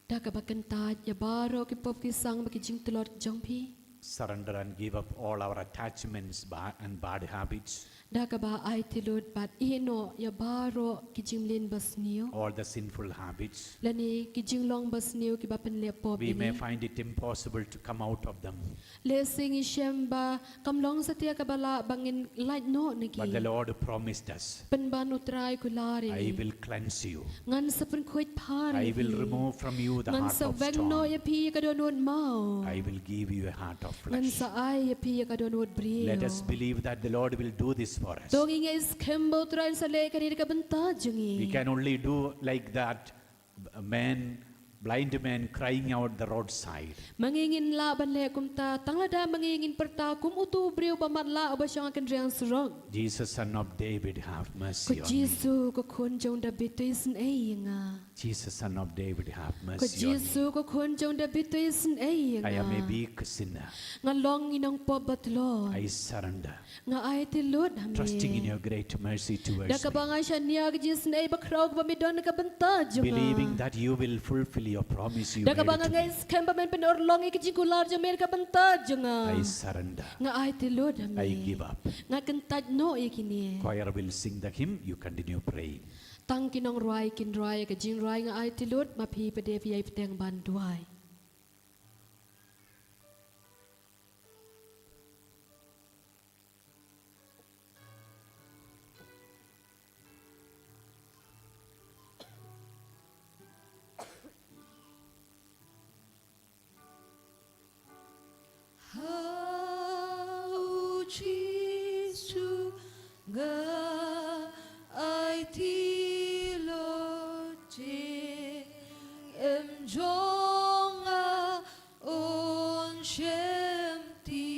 Da kaba kyntait ïa baroh ki pop ki sang bad ki jingtlot jong phi. Surrender and give up all our attachments ba- and bad habits. Da kaba aiti lut bad ïeh noh ïa baroh ki jingmlien basniew. All the sinful habits. Lane ki jinglong basniew kiba pynleh pop ïa ngi. We may find it impossible to come out of them. Lehse ngi shem ba kam long satia kaba lah ba ngin lait noh na ki. But the Lord promised us, Pynban U Trai u kular ïa ngi. I will cleanse you. Ngan sa pynkhuid phar ïa phi. I will remove from you the heart of stone. Ngan sa weng noh ïa phi ïa ka dohnud maw. I will give you a heart of flesh. Ngan sa ai ïa phi ïa ka dohnud briew. Let us believe that the Lord will do this for us. To ngin ngeit skhem ba U Trai un sa leh ïa kane na ka bynta jong ngi. We can only do like that a man, blind man crying out the roadside. Ma ngi ngin lah ban leh kumta tang lada ma ngi ngin pyrta kum utu u briew ba matlah uba shong ha kynriang surok. Jesus, Son of David, have Ko mercy on me. Jisu ko khun jong Dabid, to isynei ïa nga. Jesus, Son of David, have Ko mercy on me. Jisu ko khun jong Dabid, to isynei ïa nga. I am a weak sinner. Nga long i nongpop batlot. I surrender. Nga aiti lut ha me. Trusting in your great mercy towards Da kaba me. nga shaniah ka jingisynei bakhraw kaba me don na ka bynta jong nga. Believing that you will fulfill your promise you Da kaba made nga to me. ngeit skhem ba men pynurlong ïa ka jingkular jong me na ka bynta jong nga. I surrender. Nga aiti lut ha me. I give up. Nga kyntait noh ïa kine. Choir will sing the hymn. You continue praying. Tang ki nongrwai kin rwai ïa ka jingrwai Nga aiti lut, ma phi pat de phi ïai bteng ban duwai. Ha U Jisu nga aiti lut, jingim jong nga un shemti.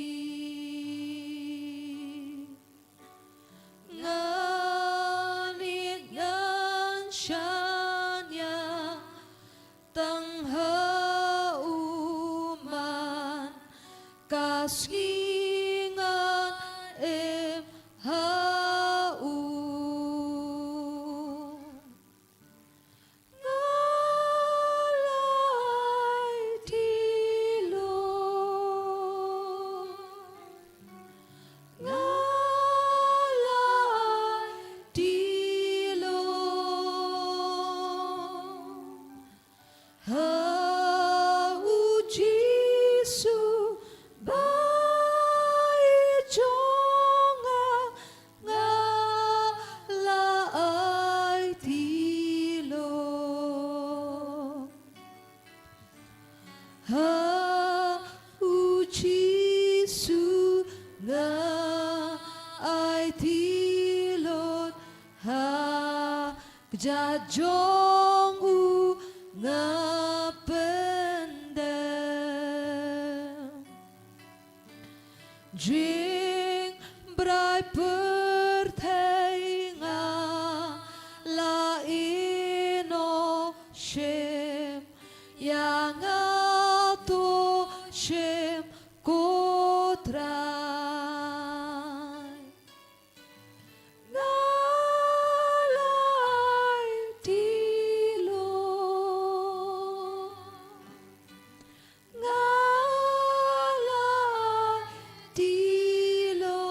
Ngan ïeit ngan shaniah tang ha u, man ka sngi ngan im ha u. Nga la aiti lut. Nga la aiti lut. Ha U Jisu bai jong nga, nga la aiti lut. Ha U Jisu nga aiti lut, ha kjat jong u nga pyndem. Jingbrai pyrthei nga la ïehnoh shim ïa nga, to shim ko Trai. Nga la aiti lut. Nga la aiti lut.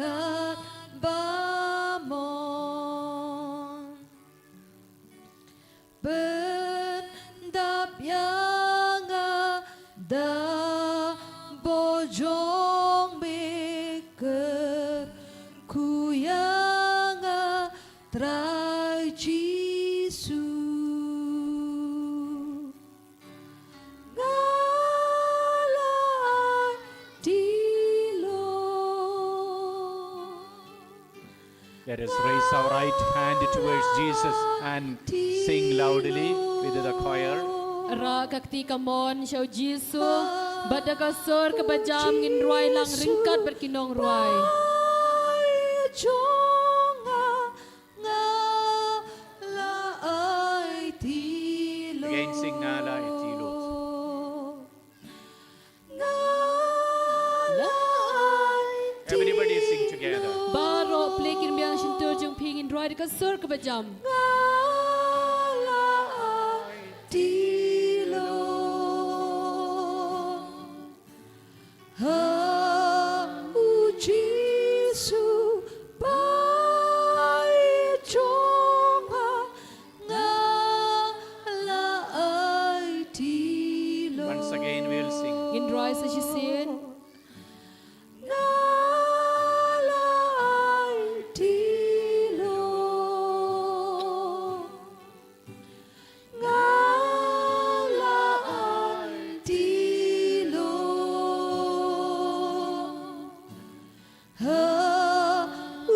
Kat ba mon pyndap ïa nga da bor jong me, kyrkhu ïa nga Trai Jisu. Nga la ai ti lo. Let us raise our right hand towards Jesus and sing loudly with the choir. Rah ka kti kamon sha u Jisu, bad da ka sur kaba jam ngin rwai lang ryngkat bad ki nongrwai. Jong nga, nga la ai ti lo. Again, sing, nga la ai ti lo. Nga la ai ti lo. Everybody sing together. Baroh plie ki rynbiang shyntur jong phi, ngin rwai da ka sur kaba jam. Nga la ai ti lo. Ha u Jisu bai jong nga, nga la ai ti lo. Once again we'll sing. Ngin rwai sa shisien. Nga la ai ti lo. Nga la ai ti lo. Ha u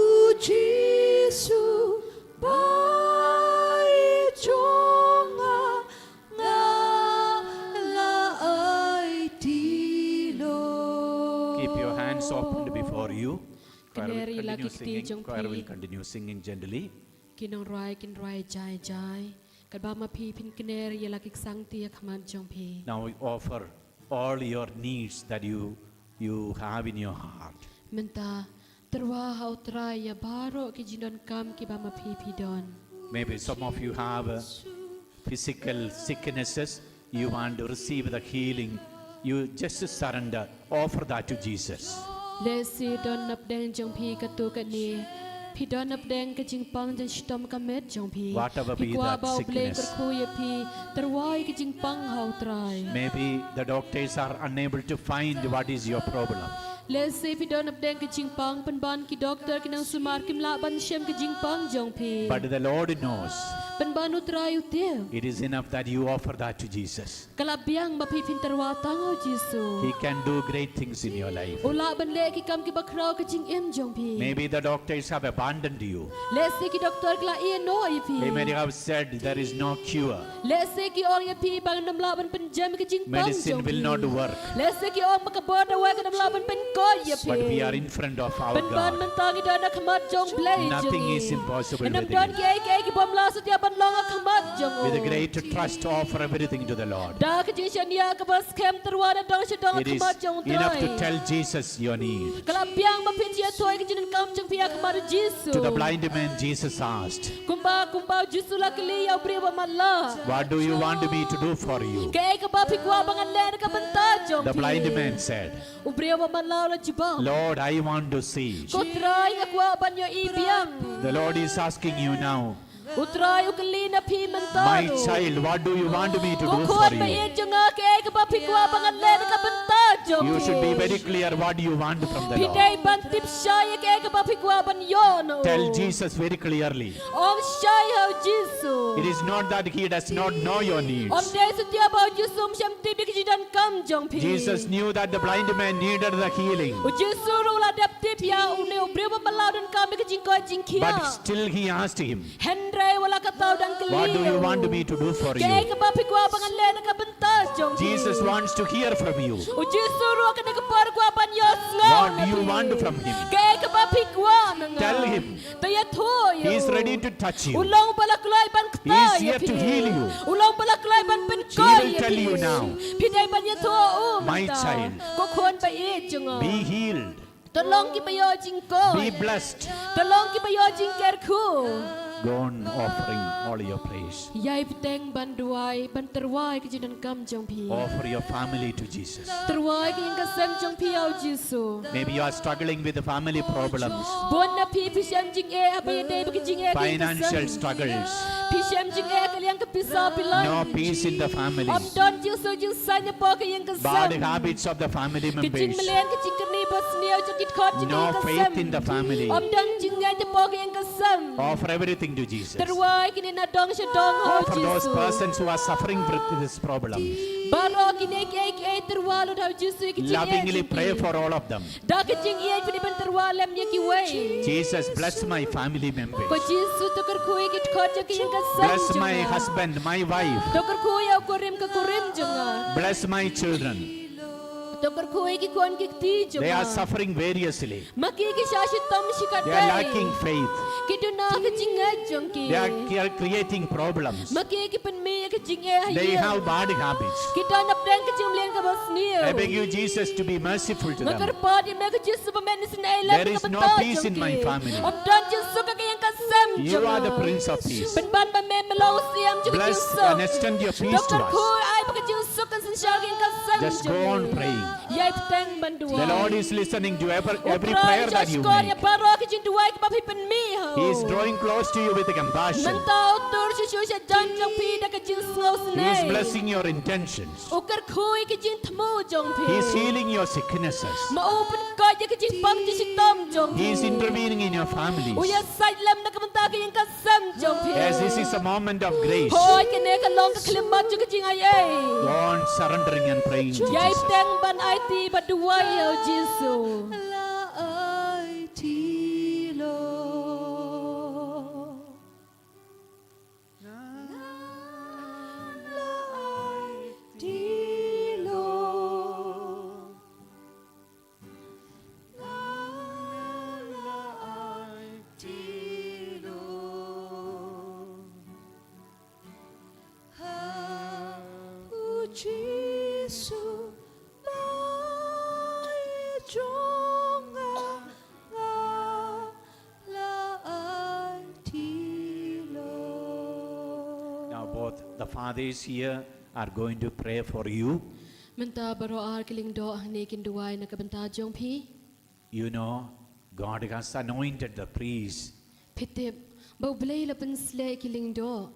Jisu bai jong nga, nga la ai ti lo. Keep your hands opened before you. Choir will continue singing. Choir will continue singing gently. Ki nongrwai kin rwai jai jai. Katba ma phi phin kner ïa la ki ksangti ha khmat jong phi. Now we offer all your needs that you, you have in your heart. Mynta, tyrwa ha u Trai ïa baroh ki jingdonkam kiba ma phi phi don. Maybe some of you have, uh, physical sicknesses. You want to receive the healing. You just surrender. Offer that to Jesus. Lehse don napdeng jong phi katto katne. Phi don napdeng ka jingpang jong shitom ka met jong phi. Whatever be that sickness. Phi kwah ba U Blei un kyrkhu ïa phi, tyrwa ïa ka jingpang ha u Trai. Maybe the doctors are unable to find what is your problem. Lehse phi don napdeng ka jingpang, pynban ki doktor ki nongsumar kim lah ban shem ka jingpang jong phi. But the Lord knows. Pynban u Trai u tip. It is enough that you offer that to Jesus. Ka la biang ba phi phin tyrwa tang ha u Jisu. He can do great things in your life. U lah ban leh ki kam kiba khraw ha ka jingim jong phi. Maybe the doctors have abandoned you. Lehse ki doktor ki la ïeh noh ïa phi. They may have said there is no cure. Lehse ki ong ïa phi ba ngam lah ban pynjem ïa ka jingpang jong phi. Medicine will not work. Lehse ki ong ba ka bor dawai kam lah ban pynkoit ïa phi. But we are in front of our God. Pynban mynta ngi don ha khmat jong U Blei jong ngi. Nothing is impossible with him. Ngim don kiei kiei ki bym lah satia ban long ha khmat jong u. With a great trust, offer everything to the Lord. Da ka jingshaniah kaba skhem, tyrwa nadong shadong ha khmat jong u Trai. It is enough to tell Jesus your need. Ka la biang ba phin ïathuh ïa ki jingdonkam jong phi ha khmat u Jisu. To the blind man, Jesus asked, kumba, kumba u Jisu u la kylli ïa u briew ba matlah. What do you want me to do for you? Kaei kaba phi kwah ba ngan leh na ka bynta jong phi? The blind man said, u briew ba matlah u la jubab, Lord, I want to see. Ko Trai, nga kwah ban ïohi biang. The Lord is asking you now. U Trai u kylli na phi mynta ruh. My child, what do you want me to do for you? Ko khun ba ïeit jong nga, kaei kaba phi kwah ba ngan leh na ka bynta jong phi? You should be very clear what you want from the Lord. Phi dei ban tip shai ïa kaei kaba phi kwah ban ïoh na u. Tell Jesus very clearly. Ong shai ha u Jisu. It is not that he does not know your needs. Ym dei satia ba u Jisu um shym tip ïa ki jingdonkam jong phi. Jesus knew that the blind man needed the healing. U Jisu ruh u la dep tip ïa une u briew ba matlah u donkam ïa ka jingkoit jingkhiah. But still he asked him, hynrei wat la katta u dang kylli ïa u, what do you want me to do for you? Kaei kaba phi kwah ba ngan leh na ka bynta jong phi? Jesus wants to hear from you. U Jisu ruh ha kane ka por u kwah ban ïohsngew na phi. What do you want from him? Kaei kaba phi kwah na nga? Tell him. To ïathuh ïa u. He is ready to touch you. U long ba la kloi ban kta ïa phi. He is here to heal you. U long ba la kloi ban pynkoit ïa phi. He will tell you now. Phi dei ban ïathuh ïa u mynta. My child. Ko khun ba ïeit jong nga. Be healed. To long kiba ïoh jingkoit. Be blessed. To long kiba ïoh jingkyrkhu. Go on offering all your praise. Ïai bteng ban duwai, ban tyrwa ïa ki jingdonkam jong phi. Offer your family to Jesus. Tyrwa ïa ki ïing ki sem jong phi ïa u Jisu. Maybe you are struggling with the family problems. Bun na phi phi shem jingeh haba ïadei bad ki jingeh ki ïing ki sem. Financial struggles. Phi shem jingeh ka liang ka pisa phi long. No peace in the family. Ym don jingsuk jingsaiñ hapoh ka ïing ka sem. Bad the habits of the family members. Ki jingmlien ki jingkyrni basniew jong ki dkhot jong ki ïing ki sem. No faith in the family. Ym don jingngeit hapoh ka ïing ka sem. Offer everything to Jesus. Tyrwa ïa kine na dong sha dong ha u Jisu. Offer those persons who are suffering with these problems. Baroh kine kiei kiei tyrwa lut ha u Jisu ïa ki jingeh jong ki. Lovingly pray for all of them. Da ka jingïeit phi dei ban tyrwa lem ïa kiwei. Jesus, bless my family members. Ko Jisu, to kyrkhu ïa ki dkhot jong ki ïing ki sem jong nga. Bless my husband, my wife. To kyrkhu ïa u kurim ka kurim jong nga. Bless my children. To kyrkhu ïa ki khun ki kti jong nga. They are suffering variously. Ma ki ki shah shitom shikatdei. They are lacking faith. Ki duna ka jingngeit jong ki. They are cre-, creating problems. Ma ki ki pynmih ïa ka jingeh ha ïing. They have bad habits. Ki don hapdeng ka jingmlien kaba sniew. I beg you, Jesus, to be merciful to them. Nga kyrpad ïa me ko Jisu ba men isynei lem ïa ka bynta jong ki. There is no peace in my family. Ym don jingsuk ha ka ïing ka sem jong nga. You are the Prince of Peace. Pynban ba me me long u Siem jong ka jingsuk. Bless and extend your peace to us. To kyrkhu ai ba ka jingsuk kan synshar ha ka ïing ka sem jong ngi. Just go on praying. Ïai bteng ban duwai. The Lord is listening to every, every prayer that you make. U Trai u shahshkor ïa baroh ki jingduwai kiba phi pynmih. He is drawing close to you with compassion. Mynta u tur shuh shuh shajan jong phi da ka jingsngewsynei. He is blessing your intentions. U kyrkhu ïa ki jingthmu jong phi. He is healing your sicknesses. Ma u pynkoit ïa ki jingpang jingshitom jong phi. He is intervening in your families. U ïasaid lem na ka bynta ka ïing ka sem jong phi. As this is a moment of grace. Hooid, kane ka long ka khyllipmat jong ka jingaiei. Go on surrendering and praying to Jesus. Ïai bteng ban aiti bad duwai ïa u Jisu. La aiti, Lord. La aiti, Lord. Now both the fathers here are going to pray for you. Mynta baroh ar ki lyngdoh hangne kin duwai na ka bynta jong phi. You know, God has anointed the priest. Phi tip ba U Blei u la pynsleh ïa ki lyngdoh.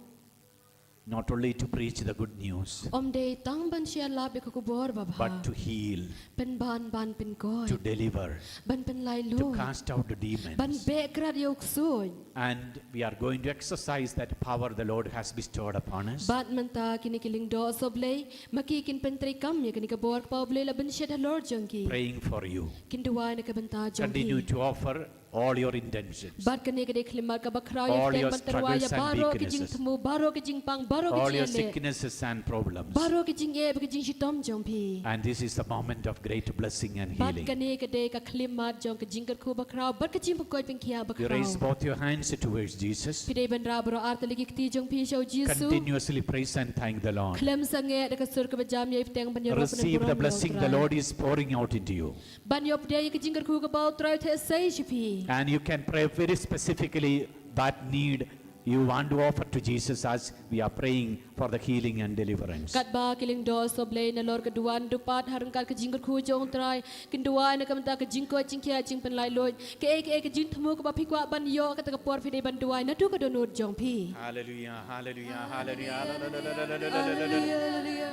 Not only to preach the good news, ym dei tang ban shah lap ïa ka khubor babha. But to heal. Pynban ban pynkoit. To deliver. Ban pynlait luid. To cast out the demons. Ban beh krat ïa u ksuid. And we are going to exercise that power the Lord has bestowed upon us. Bad mynta kine ki lyngdoh sohblei, ma ki kin pyntreikam ïa kane ka bor kaba U Blei u la pynshet halor jong ki. Praying for you. Kin duwai na ka bynta jong phi. Continue to offer all your intentions. Bad kane ka dei ka khyllipmat kaba khraw ïa phi ban tyrwa ïa baroh ki jingthmu, baroh ki jingpang, baroh ki jingeh. All your struggles and weaknesses. All your sicknesses and problems. Baroh ki jingeh bad ki jingshitom jong phi. And this is the moment of great blessing and healing. Bad kane ka dei ka khyllipmat jong ka jingkyrkhu bakhraw bad ka jingpynkhuid pynkhiah bakhraw. You raise both your hands towards Jesus. Phi dei ban rah baroh ar tylli ki kti jong phi sha u Jisu. Continuously praise and thank the Lord. Khlem sangeh da ka sur kaba jam ïai bteng ban ïaroh pynban burom ïa u Trai. Receive the blessing the Lord is pouring out into you. Ban ïoh pdiang ïa ka jingkyrkhu kaba U Trai u theh sei sha phi. And you can pray very specifically that need you want to offer to Jesus as we are praying for the healing and deliverance. Katba ki lyngdoh sohblei nalor ka duwan dupat ha ryngkat ka jingkyrkhu jong U Trai, kin duwai na ka bynta ka jingkoit jingkhiah jingpynlait luid, kaei kaei ka jingthmu kaba phi kwah ban ïoh, kata ka por phi dei ban duwai naduh ka dohnud jong phi. Hallelujah, hallelujah, hallelujah.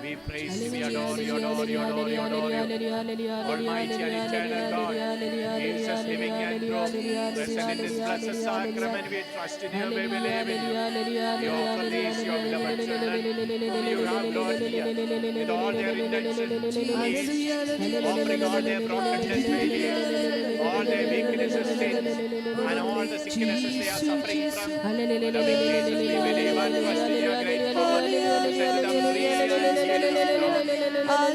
We praise you, we adore you, adore you, adore you, adore you. Almighty and eternal God, Jesus, living and true, present in this blessed sacrament, we trust in you, we believe in you. We offer these, your beloved children, whom you have brought here, with all their intentions, needs, offering all their brokenness, failures, all their weaknesses, sins, and all the sicknesses they are suffering from. Hallelujah. Loving Jesus, we believe and trust in your great power to set them free and heal them, Lord.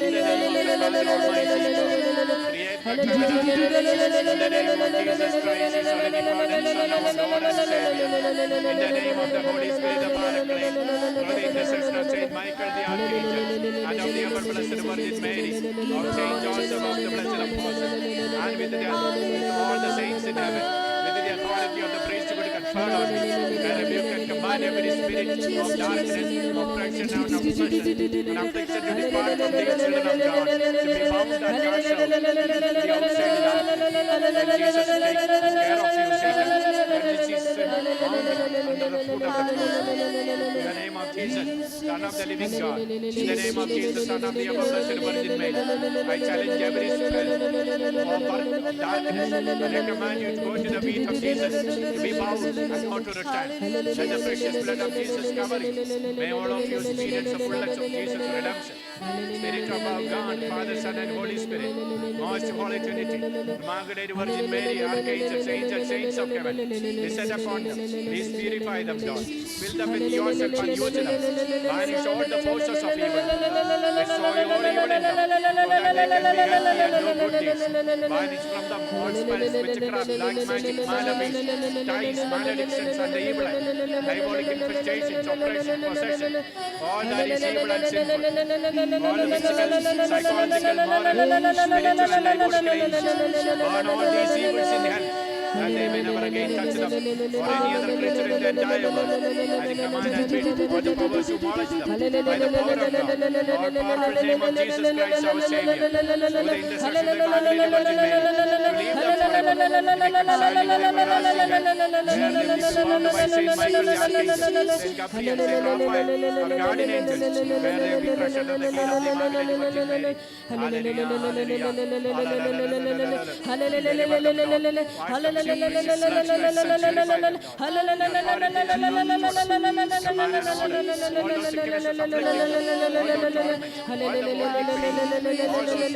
In the name of the Father Almighty, Lord. Create back the heart of repentance. In the name of Jesus Christ, his only begotten Son, our Lord and Savior. In the name of the Holy Spirit, the Paraclete. Through the intercession of Saint Michael the Archangel and of the ever blessed Virgin Mary, of Saint Joseph, of the blessed apostles, and with the, with all the saints in heaven, with the authority of the priesthood conferred on me, I rebuke And every spirit of darkness, oppression and oppression, and affliction to depart from these children of God, to be bound and cast out in the outside life. In Jesus' name, care of you, Satan. And this is bound under the foot of the cross. In the name of Jesus, Son of the living God. In the name of Jesus, Son of the ever blessed Virgin Mary, I challenge every spell of darkness, and I command you to go to the feet of Jesus, to be bound and not to return. Let the precious blood of Jesus cover you. May all of you experience the fullness of Jesus' redemption. Spirit of our God, Father, Son, and Holy Spirit, most holy Trinity, Immaculate Virgin Mary, archangels, angels, saints of heaven, descend upon them. Please purify them, Lord. Fill them with yourself and use them. Banish all the forces of evil. Destroy all evil in them, so that they can be healthy and do good deeds. Banish from them all spells, witchcraft, black magic, malefice, ties, maledictions, and the evil eye, diabolic infestations, oppression, possession, all that is evil and sinful, all the physical, psychological, moral, spiritual, and diabolical ills, burn all these evils in hell, that they may never again touch them or any other creature in the entire world. I command and bid all the powers who molest them, by the power of God, all powerful name of Jesus Christ, our Savior, through the intercession of the Immaculate Virgin Mary, to leave them forever, to reconcile you with everlasting life, where they will be bound by Saint Michael the Archangel, Saint Gabriel, Saint Raphael, our guardian angels, where they will be crushed under the feet of the Immaculate Virgin Mary. Hallelujah, hallelujah, hallelujah. Deliver them, Lord. Wash them with your precious blood, cleanse and purify them, Lord. Your authority, Lord. Command and order all those sicknesses afflicting them, all the mortal pain, all those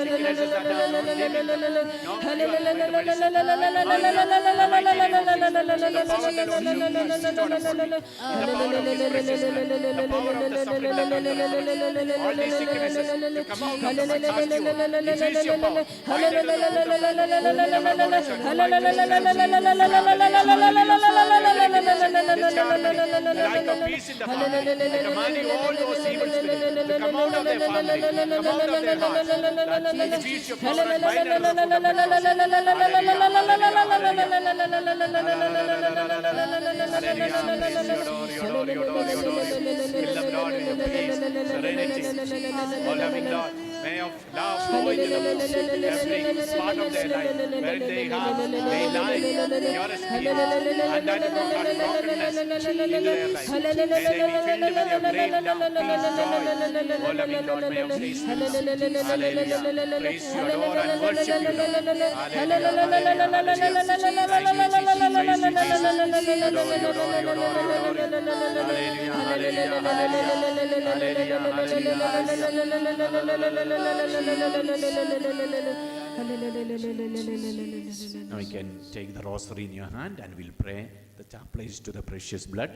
sicknesses that are not leaving them. No cure like the medicine. Hallelujah. In the mighty name of Jesus, the power of the Lord Jesus Christ is bestowed upon you. In the power of His precious blood, the power of the suffering, death, and the resurrection, all these sicknesses to come out of them, I cast you out. It is your power. Bind it to the root of the, the revolution. Bind it to the, hallelujah, hallelujah, hallelujah. Disharmony, the lack of peace in the family. I command you, all those evil spirits, to come out of their family, come out of their hearts. That you increase your power and bind them to the root of the cross. Hallelujah, hallelujah, hallelujah. Hallelujah, hallelujah, hallelujah. Fill them, Lord, with your peace, serenity. Oh, loving Lord, may your love go into them, every part of their life, where they have, they lie, your spirit, and that you have brokenness in their life. May they be filled with your great love, peace, joy. Oh, loving Lord, may your grace fill them. Hallelujah. Praise you, adore and worship you, Lord. Hallelujah, hallelujah, hallelujah. Thank you, Jesus. Praise you, Jesus. Adore you, adore you, adore you, adore you. Hallelujah, hallelujah, hallelujah. Hallelujah, hallelujah, hallelujah. Now you can take the rosary in your hand and we'll pray the chaplet to the precious blood,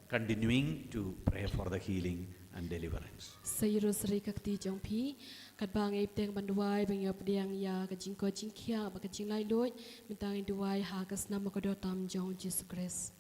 continuing to pray for the healing and deliverance. Sa ïa rosary ka kti jong phi, katba ngi ïa bteng ban duwai, ba ngi ïa pdiang ïa ka jingkoit jingkhiah bad ka jinglaitluid, mynta ngin duwai ha ka snam ba kordor tam jong u Jisu Khrist.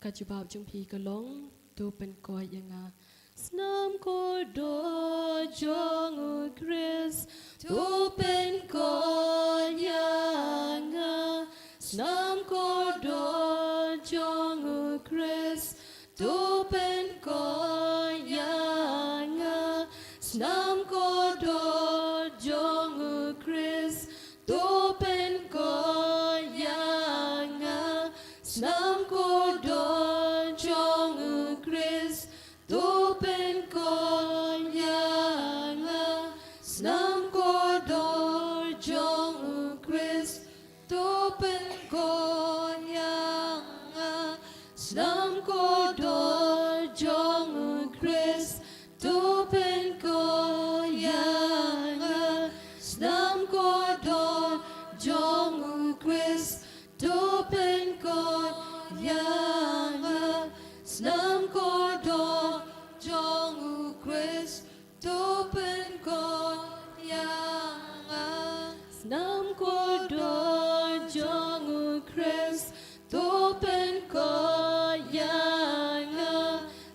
Ka jubab jong phi ka long, to pynkoit ïa nga. Snam kordor jong u Khrist, to pynkoit ïa nga. Snam kordor jong u Khrist, to pynkoit ïa nga. Snam kordor jong u Khrist, to pynkoit ïa nga. Snam kordor jong u Khrist, to pynkoit ïa nga. Snam kordor jong u Khrist, to pynkoit ïa nga. Snam kordor jong u Khrist, to pynkoit ïa nga. Snam kordor jong u Khrist, to pynkoit ïa nga. Snam kordor jong u Khrist, to pynkoit ïa nga. Snam kordor jong u Khrist, to pynkoit ïa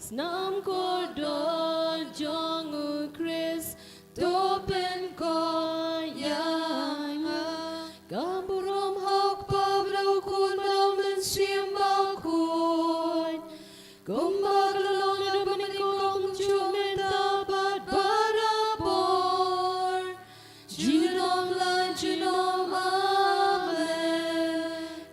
Snam kordor jong u Khrist, to pynkoit ïa nga. Ka burom ha u Kpa bad ha u Khun bad ha u Mynsiem Bakhuid. Kumba ka la long naduh mynnyngkong, kumjuh mynta bad barabor. Junom la junom, amen.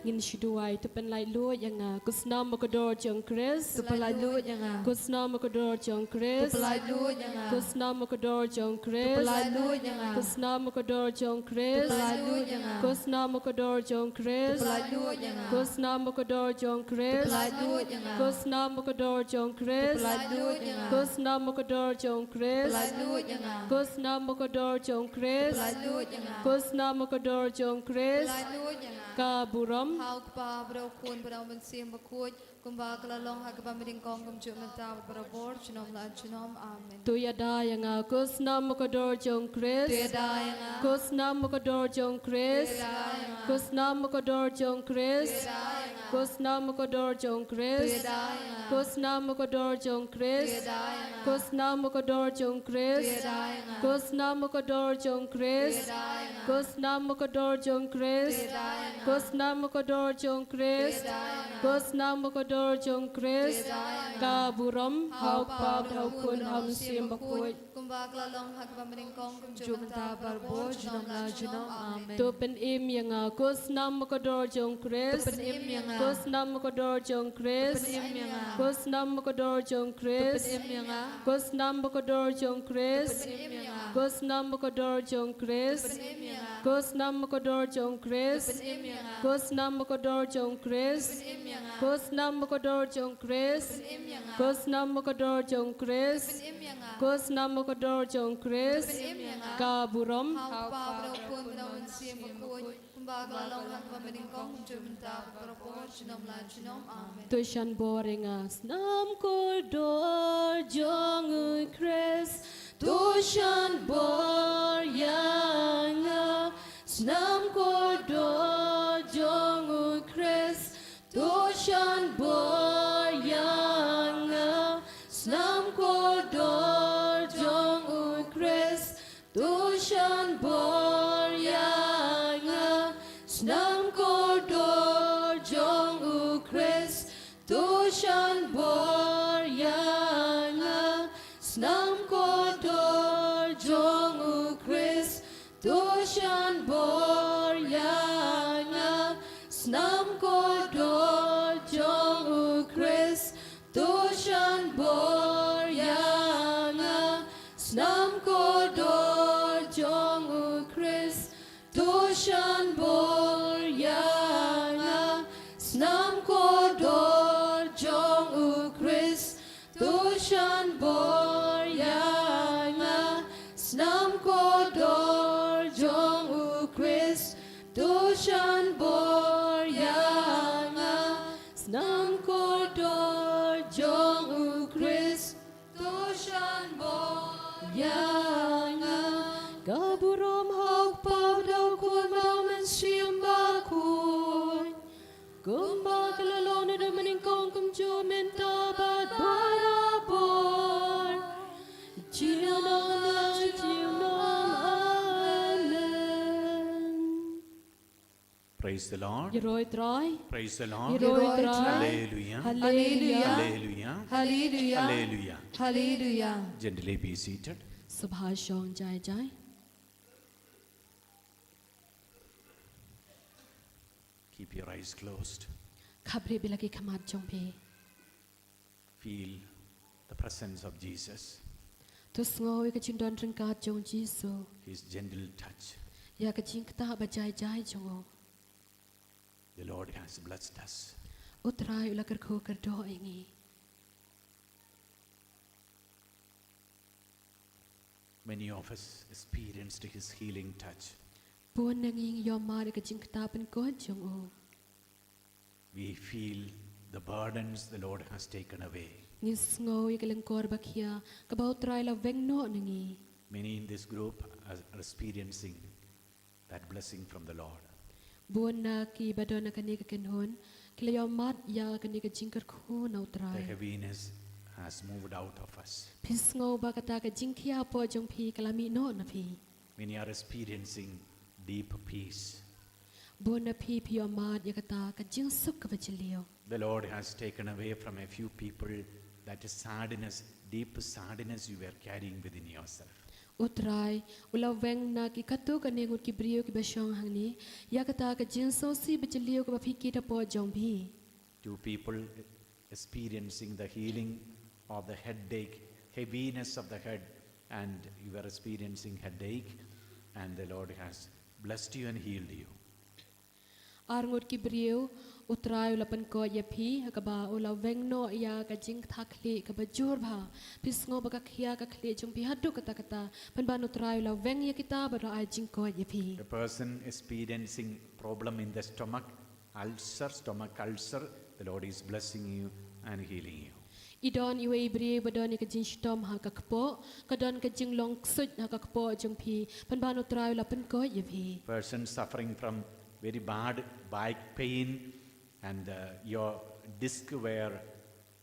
Ngin shu duwai. To pynlait luid ïa nga. Ko snam ba kordor jong u Khrist. To pynlait luid ïa nga. Ko snam ba kordor jong u Khrist. To pynlait luid ïa nga. Ko snam ba kordor jong u Khrist. To pynlait luid ïa nga. Ko snam ba kordor jong u Khrist. To pynlait luid ïa nga. Ko snam ba kordor jong u Khrist. To pynlait luid ïa nga. Ko snam ba kordor jong u Khrist. To pynlait luid ïa nga. Ko snam ba kordor jong u Khrist. To pynlait luid ïa nga. Ko snam ba kordor jong u Khrist. To pynlait luid ïa nga. Ko snam ba kordor jong u Khrist. To pynlait luid ïa nga. Ko snam ba kordor jong u Khrist. To pynlait luid ïa nga. Ka burom ha u Kpa bad ha u Khun bad ha u Mynsiem Bakhuid, kumba ka la long ha kaba mynnyngkong, kumjuh mynta bad barabor, junom la junom. Amen. To ïada ïa nga. Ko snam ba kordor jong u Khrist. To ïada ïa nga. Ko snam ba kordor jong u Khrist. To ïada ïa nga. Ko snam ba kordor jong u Khrist. To ïada ïa nga. Ko snam ba kordor jong u Khrist. To ïada ïa nga. Ko snam ba kordor jong u Khrist. To ïada ïa nga. Ko snam ba kordor jong u Khrist. To ïada ïa nga. Ko snam ba kordor jong u Khrist. To ïada ïa nga. Ko snam ba kordor jong u Khrist. To ïada ïa nga. Ko snam ba kordor jong u Khrist. To ïada ïa nga. Ko snam ba kordor jong u Khrist. To ïada ïa nga. Ka burom ha u Kpa bad ha u Khun bad ha u Mynsiem Bakhuid. Kumba ka la long ha kaba mynnyngkong, kumjuh mynta bad barabor, junom la junom. Amen. To pynim ïa nga. Ko snam ba kordor jong u Khrist. To pynim ïa nga. Ko snam ba kordor jong u Khrist. To pynim ïa nga. Ko snam ba kordor jong u Khrist. To pynim ïa nga. Ko snam ba kordor jong u Khrist. To pynim ïa nga. Ko snam ba kordor jong u Khrist. To pynim ïa nga. Ko snam ba kordor jong u Khrist. To pynim ïa nga. Ko snam ba kordor jong u Khrist. To pynim ïa nga. Ko snam ba kordor jong u Khrist. To pynim ïa nga. Ko snam ba kordor jong u Khrist. To pynim ïa nga. Ko snam ba kordor jong u Khrist. To pynim ïa nga. Ka burom ha u Kpa bad ha u Khun bad ha u Mynsiem Bakhuid. Kumba ka la long ha kaba mynnyngkong, kumjuh mynta bad barabor, junom la junom. Amen. To shan bor ïa nga. Snam kordor jong u Khrist, to shan bor ïa nga. Snam kordor jong u Khrist, to shan bor ïa nga. Snam kordor jong u Khrist, to shan bor ïa nga. Snam kordor jong u Khrist, to shan bor ïa nga. Snam kordor jong u Khrist, to shan bor ïa nga. Snam kordor jong u Khrist, to shan bor ïa nga. Snam kordor jong u Khrist, to shan bor ïa nga. Snam kordor jong u Khrist, to shan bor ïa nga. Snam kordor jong u Khrist, to shan bor ïa nga. Snam kordor jong u Khrist, to shan bor ïa nga. Ka burom ha u Kpa bad ha u Khun bad ha u Mynsiem Bakhuid. Kumba ka la long naduh mynnyngkong, kumjuh mynta bad barabor, junom la junom. Amen. Praise the Lord. Ïaroh Trai. Praise the Lord. Ïaroh Trai. Hallelujah. Hallelujah. Hallelujah. Hallelujah. Hallelujah. Hallelujah. Gently be seated. Sngewbha shong jai jai. Keep your eyes closed. Khapkhreh biang la ki khmat jong phi. Feel the presence of Jesus. To sngew ïa ka jingdon ryngkat jong u Jisu. His gentle touch. Ïa ka jingktah ba jai jai jong u. The Lord has blessed us. U Trai u la kyrkhu kyrdoh ïa ngi. Many of us experienced his healing touch. Bun na ngi ngi ïohmad ïa ka jingktah pynkoit jong u. We feel the burdens the Lord has taken away. Ngi sngew ïa ka lyngkor ba khia kaba u Trai la weng noh na ngi. Many in this group are, are experiencing that blessing from the Lord. Bun na ki ba don ha kane ka kynhun ki la ïohmad ïa kane ka jingkyrkhu na u Trai. The heaviness has moved out of us. Phi sngew ba kata ka jingkhia hapoh jong phi ka la mih noh na phi. Many are experiencing deep peace. Bun na phi phi ïohmad ïa kata ka jingsuk kaba jylliew. The Lord has taken away from a few people that sadness, deep sadness you were carrying within yourself. U Trai u la weng na ki katto katne ngut ki briew kiba shong hangne ïa kata ka jingsngewsih ba jylliew kaba phi kit hapoh jong phi. Two people experiencing the healing of the headache, heaviness of the head, and you were experiencing headache, and the Lord has blessed you and healed you. Ar ngut ki briew, U Trai u la pynkoit ïa phi ha kaba u la weng noh ïa ka jingtha khlieh kaba jur bha. Phi sngew ba ka khia ka khlieh jong phi haduh katta katta. Pynban U Trai u la weng ïa kita bad u la ai jingkoit ïa phi. A person experiencing problem in the stomach, ulcer, stomach ulcer, the Lord is blessing you and healing you. I don iwei i briew ba don ïa ka jingshitom ha ka kpoh, ka don ka jinglong ksuid ha ka kpoh jong phi, pynban U Trai u la pynkoit ïa phi. Person suffering from very bad back pain and uh, your disc were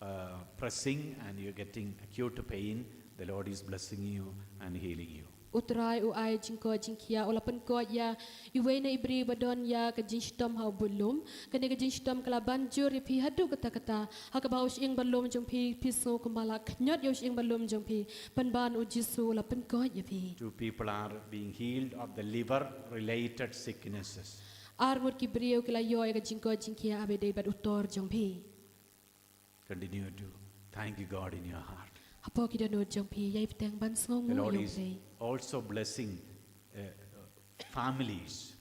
uh, pressing and you're getting acute pain, the Lord is blessing you and healing you. U Trai u ai jingkoit jingkhia, u la pynkoit ïa iwei na i briew ba don ïa ka jingshitom ha u budlum. Kane ka jingshitom ka la ban jur ïa phi haduh katta katta. Ha kaba u shyieng budlum jong phi, phi sngew kumba la khñiot ïa u shyieng budlum jong phi. Pynban U Jisu u la pynkoit ïa phi. Two people are being healed of the liver related sicknesses. Ar ngut ki briew ki la ïoh ïa ka jingkoit jingkhia ha ba ïadei bad u tor jong phi. Continue to thank you, God, in your heart. Hapoh ki dohnud jong phi, ïai bteng ban sngewnguh ïa U Blei. The Lord is also blessing uh, families.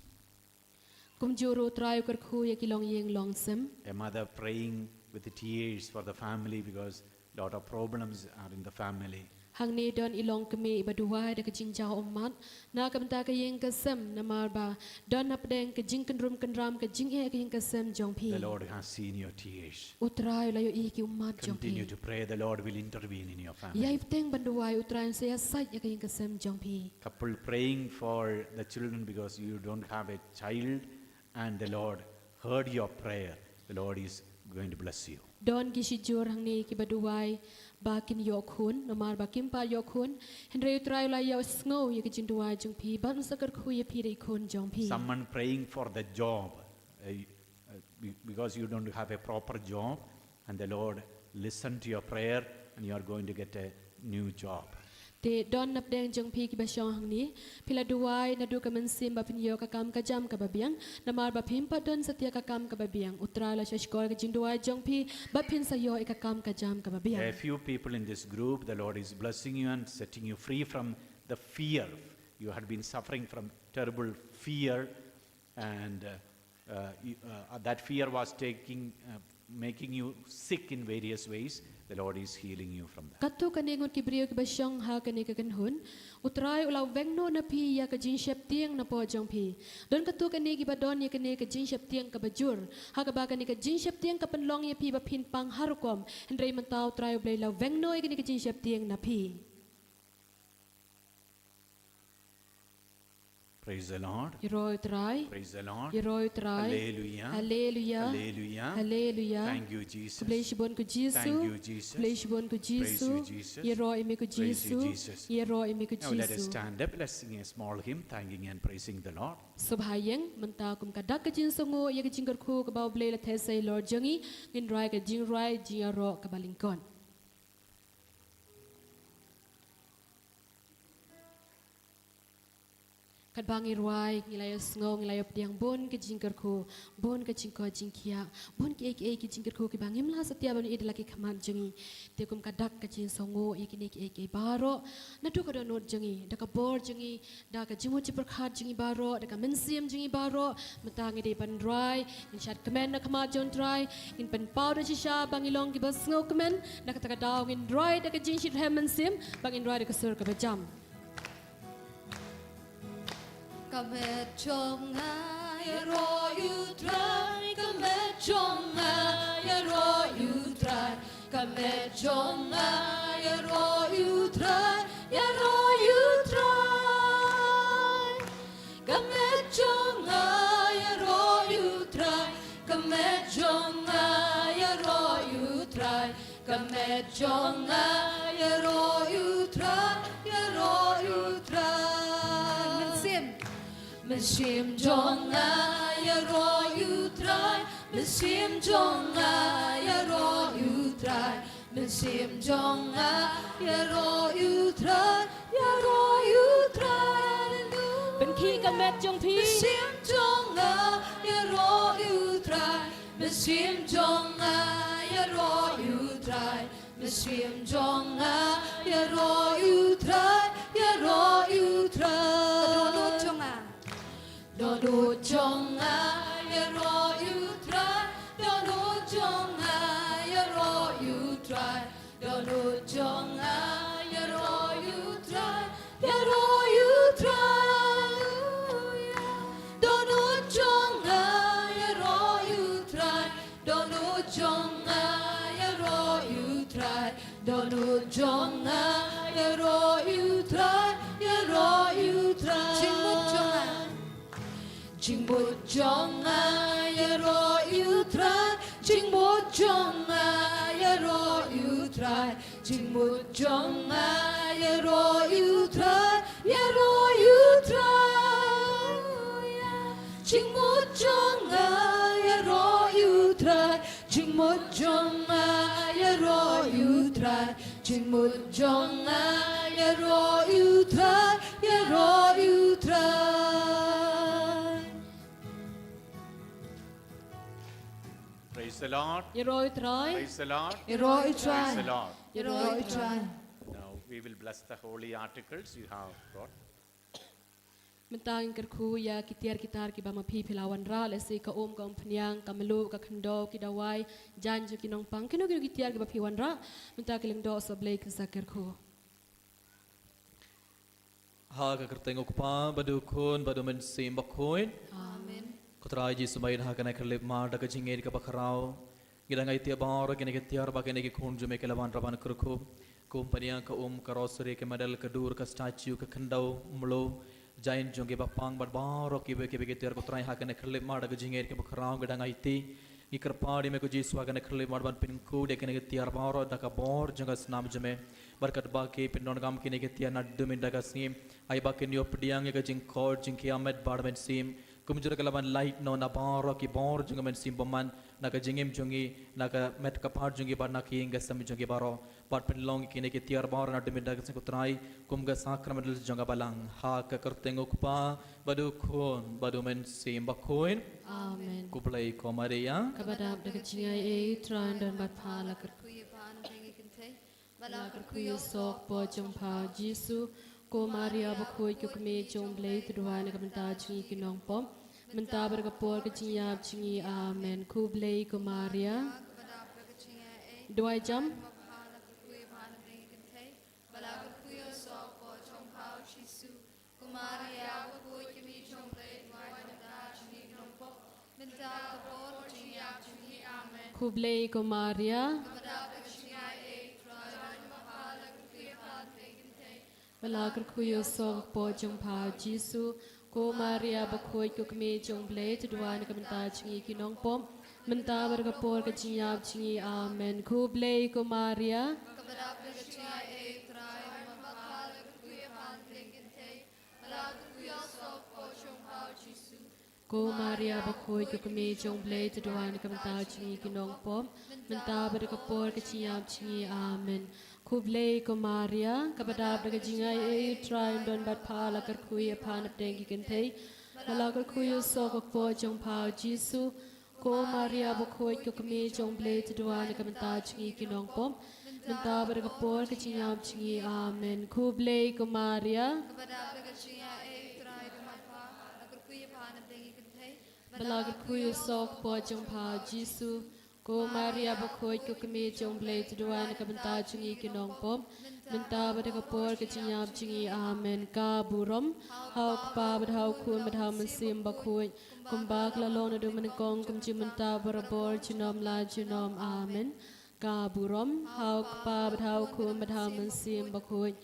Kumjuh ruh U Trai u kyrkhu ïa ki longïing longsem. A mother praying with the tears for the family because lot of problems are in the family. Hangne don i longkmie iba duwai da ka jingjaw ummat na ka bynta ka ïing ka sem, namar ba don hapdeng ka jingkynrum kynram, ka jingeh ka ïing ka sem jong phi. The Lord has seen your tears. U Trai u la ïohi ki ummat jong phi. Continue to pray. The Lord will intervene in your family. Ïai bteng ban duwai, U Trai un sa ïasaid ïa ka ïing ka sem jong phi. Couple praying for the children because you don't have a child and the Lord heard your prayer. The Lord is going to bless you. Don ki shijur hangne kiba duwai ba kin ïoh khun, namar ba kim pat ïoh khun. Hynrei U Trai u la ïohsngew ïa ka jingduwai jong phi, bad un sa kyrkhu ïa phi da i khun jong phi. Someone praying for the job uh, uh, be- because you don't have a proper job, and the Lord listened to your prayer, and you are going to get a new job. Te don napdeng jong phi kiba shong hangne, phi la duwai naduh ka mynsiem ba phin ïoh ka kam ka jam kaba biang, namar ba phim pat don satia ka kam kaba biang. U Trai u la sngap ïa ka jingduwai jong phi, ba phin sa ïoh ïa ka kam ka jam kaba biang. A few people in this group, the Lord is blessing you and setting you free from the fear. You had been suffering from terrible fear, and uh, uh, you- uh, that fear was taking, uh, making you sick in various ways. The Lord is healing you from that. Katto katne ngut ki briew kiba shong ha kane ka kynhun, U Trai u la weng noh na phi ïa ka jingsheptieng napoh jong phi. Don katto katne kiba don ïa kane ka jingsheptieng kaba jur, ha kaba kane ka jingsheptieng ka pynlong ïa phi ba phin pang ha rukom. Hynrei mynta U Trai U Blei u la weng noh ïa kane ka jingsheptieng na phi. Praise the Lord. Ïaroh ïa U Trai. Praise the Lord. Ïaroh ïa U Trai. Hallelujah. Hallelujah. Hallelujah. Hallelujah. Thank you, Jesus. Khublei shibun ko Jisu. Thank you, Jesus. Khublei shibun ko Praise you, Jisu. Jesus. Ïaroh ïa me ko Praise you, Jisu. Jesus. Ïaroh ïa me ko Now let us Jisu. Stand up. Let's sing a small hymn, thanking and praising the Lord. Sngewbha ïeng, mynta kum ka dak ka jingsngewnguh ïa ka jingkyrkhu kaba U Blei u la theh sha i Lord jong ngi, ngin rwai ka jingrwai jingïaroh kaba lyngkot. Katba ngi rwai, ngi la ïohsngew, ngi la ïoh pdiang bun ka jingkyrkhu, bun ka jingkoit jingkhiah, bun kiei kiei ki jingkyrkhu kiba ngim lah satia ban ïohi da la ki khmat jong ngi. Te kum ka dak ka jingsngewnguh ïa kine kiei kiei baroh, naduh ka dohnud jong ngi, da ka bor jong ngi, da ka jingmut jingpyrkhat jong ngi baroh, da ka mynsiem jong ngi baroh, mynta ngi dei ban rwai, ngin shad kmen na khmat jong U Trai, ngin pynpaw da shisha ba ngi long kiba sngewkmen, na kata ka daw ngin rwai da ka jingshitrhem mynsiem, ba ngin rwai da ka sur kaba jam. Ka met jong nga ïaroh ïa U Trai, ka met jong nga ïaroh ïa U Trai, ka met jong nga ïaroh ïa U Trai, ïaroh ïa U Trai. Ka met jong nga ïaroh ïa U Trai, ka met jong nga ïaroh ïa U Trai, Ka met jong nga ïaroh ïa u Trai, ïaroh ïa u Trai. Mynsiem. Mynsiem jong nga ïaroh ïa u Trai, mynsiem jong nga ïaroh ïa u Trai. Mynsiem jong nga ïaroh ïa u Trai, ïaroh ïa u Trai. Haleluya. Pynkhih ka met jong phi. Mynsiem jong nga ïaroh ïa u Trai, mynsiem jong nga ïaroh ïa u Trai. Mynsiem jong nga ïaroh ïa u Trai, ïaroh ïa u Trai. Ka dohnud jong nga. Dohnud jong nga ïaroh ïa u Trai, dohnud jong nga ïaroh ïa u Trai. Dohnud jong nga ïaroh ïa u Trai, ïaroh ïa u Trai. Haleluya. Dohnud jong nga ïaroh ïa u Trai, dohnud jong nga ïaroh ïa u Trai. Dohnud jong nga ïaroh ïa u Trai, ïaroh ïa u Trai. Jingmut jong nga. Jingmut jong nga ïaroh ïa u Trai, jingmut jong nga ïaroh ïa u Trai. Jingmut jong nga ïaroh ïa u Trai, ïaroh ïa u Trai. Jingmut jong nga ïaroh ïa u Trai, jingmut jong nga ïaroh ïa u Trai. Jingmut jong nga ïaroh ïa u Trai, ïaroh ïa u Trai. Praise the Lord. Ïaroh ïa u Trai. Praise the Lord. Ïaroh ïa u Trai. Praise the Lord. Ïaroh ïa u Trai. Now we will bless the holy articles you have brought. Mynta ngin kyrkhu ïa ki tiar ki tar kiba ma phi phi la wanrah, lehse ka um, ka umphniang, ka mluh, ka khyndew, ki dawai, jaiñ jong ki nongpang, kino kino ki tiar kiba phi wanrah. Mynta ki lyngdoh sohblei kin sa kyrkhu. Ha ka kyrteng u Kpa bad u Khun bad u Mynsiem Bakhuid. Amen. Ko Trai Jisu, mynta ha kane ka khyllipmat da ka jingngeit kaba khraw, ngi dang aiti baroh kine ki tiar bad kine ki khun jong me ki la wanrah ban kyrkhu. Ka umphniang, ka um, ka rosary, ka medal, ka dur, ka statue, ka khyndew, mluh, jaiñ jong kiba pang bad baroh kiwei kiwei ki tiar, ko Trai, ha kane ka khyllipmat da ka jingngeit kaba khraw ngi dang aiti. Ngi kyrpad ïa me ko Jisu ha kane ka khyllipmat ban pynkhuid ïa kine ki tiar baroh da ka bor jong ka snam jong me. Bad katba ki pyndonkam kine ki tiar naduh mynta ka sngi, ai ba kin ïoh pdiang ïa ka jingkhot jingkhiah met bad mynsiem. Kumjuh ruh ka la ban lait noh na baroh ki bor jong ka mynsiem bymman, na ka jingim jong ngi, na ka met ka phad jong ngi bad na ka ïing ka sem jong ngi baroh. Bad pynlong ïa kine ki tiar baroh naduh mynta ka sngi, ko Trai, kum ka sakrament jong ka balang. Ha ka kyrteng u Kpa bad u Khun bad u Mynsiem Bakhuid. Amen. Khublei ko Maria. Kaba dap da ka jingaiei, U Trai u don bad pha, la kyrkhu ïa pha na pdeng ki kynthei, ba la kyrkhu ïa u soh kpoh jong pha u Jisu. Ko Maria bakhuid, ko kmie jong u Blei, to duwai na ka bynta jong ngi ki nongpop, mynta bad ha ka por ka jingïap jong ngi. Amen. Khublei ko Maria. Duwai jam. Khublei ko Maria. Ba la kyrkhu ïa u soh kpoh jong pha u Jisu. Ko Maria bakhuid, ko kmie jong u Blei, to duwai na ka bynta jong ngi ki nongpop, mynta bad ha ka por ka jingïap jong ngi. Amen. Khublei ko Maria. Ko Maria bakhuid, ko kmie jong u Blei, to duwai na ka bynta jong ngi ki nongpop, mynta bad ha ka por ka jingïap jong ngi. Amen. Khublei ko Maria, kaba dap da ka jingaiei, U Trai u don bad pha, la kyrkhu ïa pha na pdeng ki kynthei, ba la kyrkhu ïa u soh kpoh jong pha u Jisu. Ko Maria bakhuid, ko kmie jong u Blei, to duwai na ka bynta jong ngi ki nongpop, mynta bad ha ka por ka jingïap jong ngi. Amen. Khublei ko Maria. Ba la kyrkhu ïa u soh kpoh jong pha u Jisu. Ko Maria bakhuid, ko kmie jong u Blei, to duwai na ka bynta jong ngi ki nongpop, mynta bad ha ka por ka jingïap jong ngi. Amen. Ka burom ha u Kpa bad ha u Khun bad ha u Mynsiem Bakhuid, kumba ka la long naduh mynnyngkong, kumjuh mynta, barabor, junom la junom. Amen. Ka burom ha u Kpa bad ha u Khun bad ha u Mynsiem Bakhuid.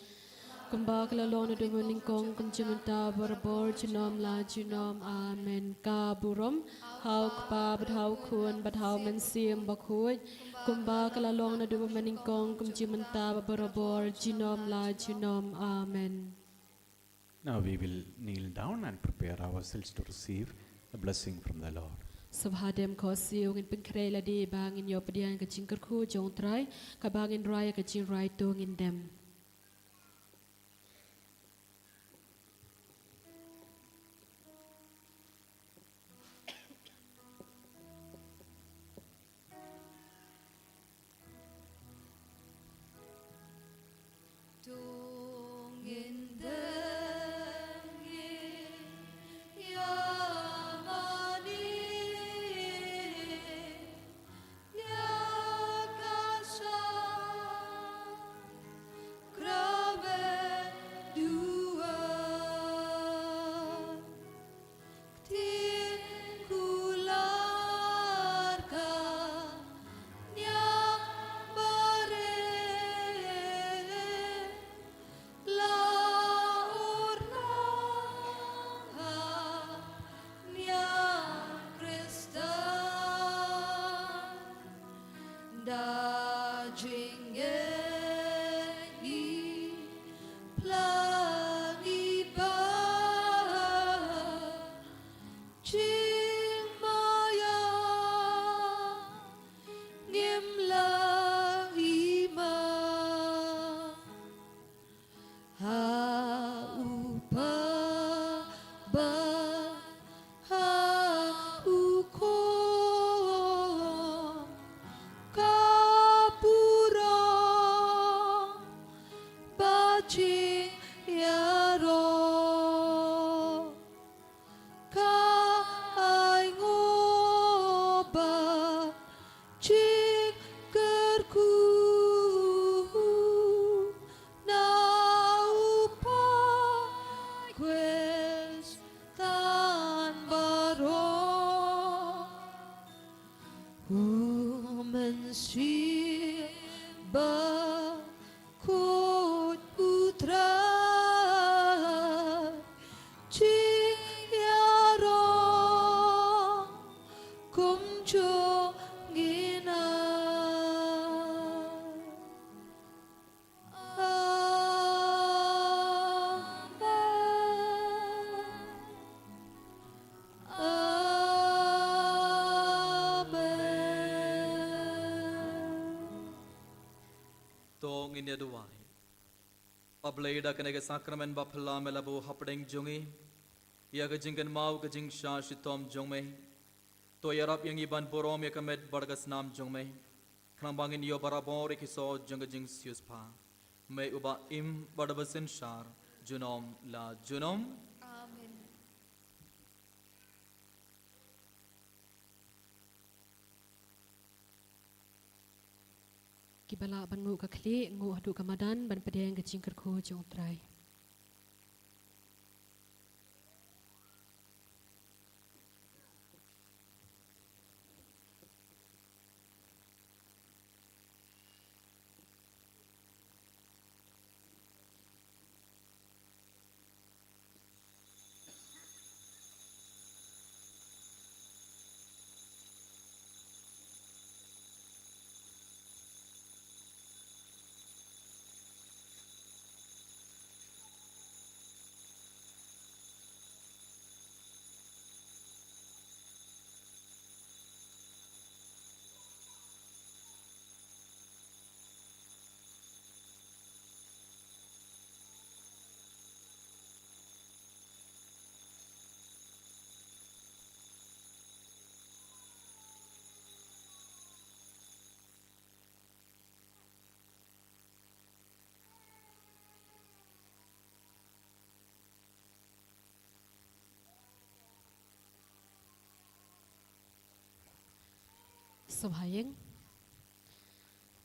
Kumba ka la long naduh mynnyngkong, kumjuh mynta, barabor, junom la junom. Amen. Ka burom ha u Kpa bad ha u Khun bad ha u Mynsiem Bakhuid, kumba ka la long naduh mynnyngkong, kumjuh mynta, barabor, junom la junom. Amen. Now we will kneel down and prepare ourselves to receive the blessing from the Lord. Sngewbha dem khohsiew, ngin pynkhreh lade ba ngin ïoh pdiang ka jingkyrkhu jong U Trai, kaba ngin rwai ka jingrwai To Ngin Dem. To ngin dem, ngin ïamane ïa ka shakra duwai. Ktien kular ka niam barim, la ur nang ha niam Khristan. Da jingngeit ngi phla ngi ba jingmaïa ngim la i ma. Ha u Kpa bad ha u Khun ka burom bad jingïaroh. Ka ainguh bad jingkyrkhu na u Kpa Khrist baroh. U Mynsiem Bakhuid U Trai, jingïaroh kumjuh ngin ai. Amen. Amen. To ngin ïa duwai. A Blei, da kane ka sakramen ba phylla me la buh hapdeng jong ngi ïa ka jingkynmaw ka jingshah shitom jong me, to ïarap ïa ngi ban burom ïa ka met bad ka snam jong me, khnang ba ngin ïoh barabor ïa ki soh jong ka jingsiewspah. Me uba im bad uba synshar junom la junom. Amen. Kiba lah ban nguh ka khlieh, nguh haduh ka madan ban pdiang ka jingkyrkhu jong U Trai. Sngewbha ïeng.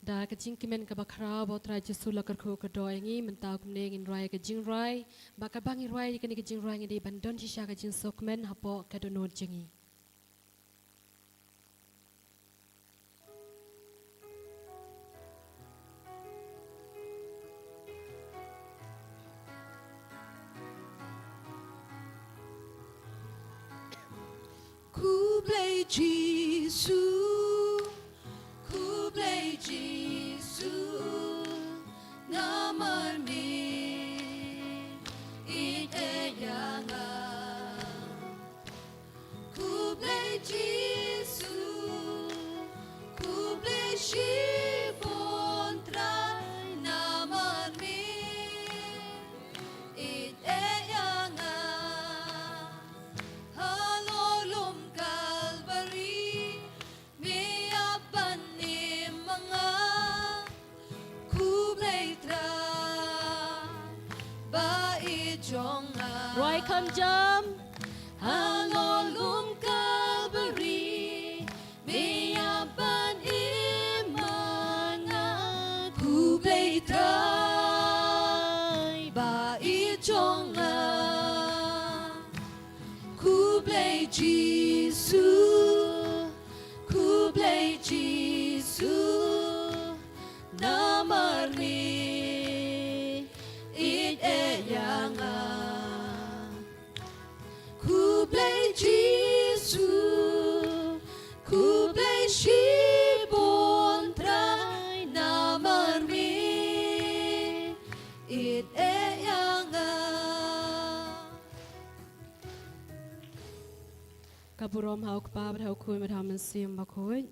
Da ka jingkmen kaba khraw ba U Trai Jisu u la kyrkhu kyrdoh ïa ngi, mynta kumne ngin rwai ka jingrwai. Bad katba ngi rwai ïa kane ka jingrwai, ngi dei ban don shisha ka jingsngewkmen hapoh ka dohnud jong ngi. Khublei Jisu, khublei Jisu, namar me ïeit ïa nga. Khublei Jisu, khublei shibun Trai namar me ïeit ïa nga. Halor lum Kalbari me ïap ban im ma nga. Khublei Trai ba ïeit jong nga. Rwai kham jam. Halor lum Kalbari me ïap ban im ma nga. Khublei Trai ba ïeit jong nga. Khublei Jisu, khublei Jisu, namar me ïeit ïa nga. Khublei Jisu, khublei shibun Trai namar me ïeit ïa nga. Ka burom ha u Kpa bad ha u Khun bad ha u Mynsiem Bakhuid.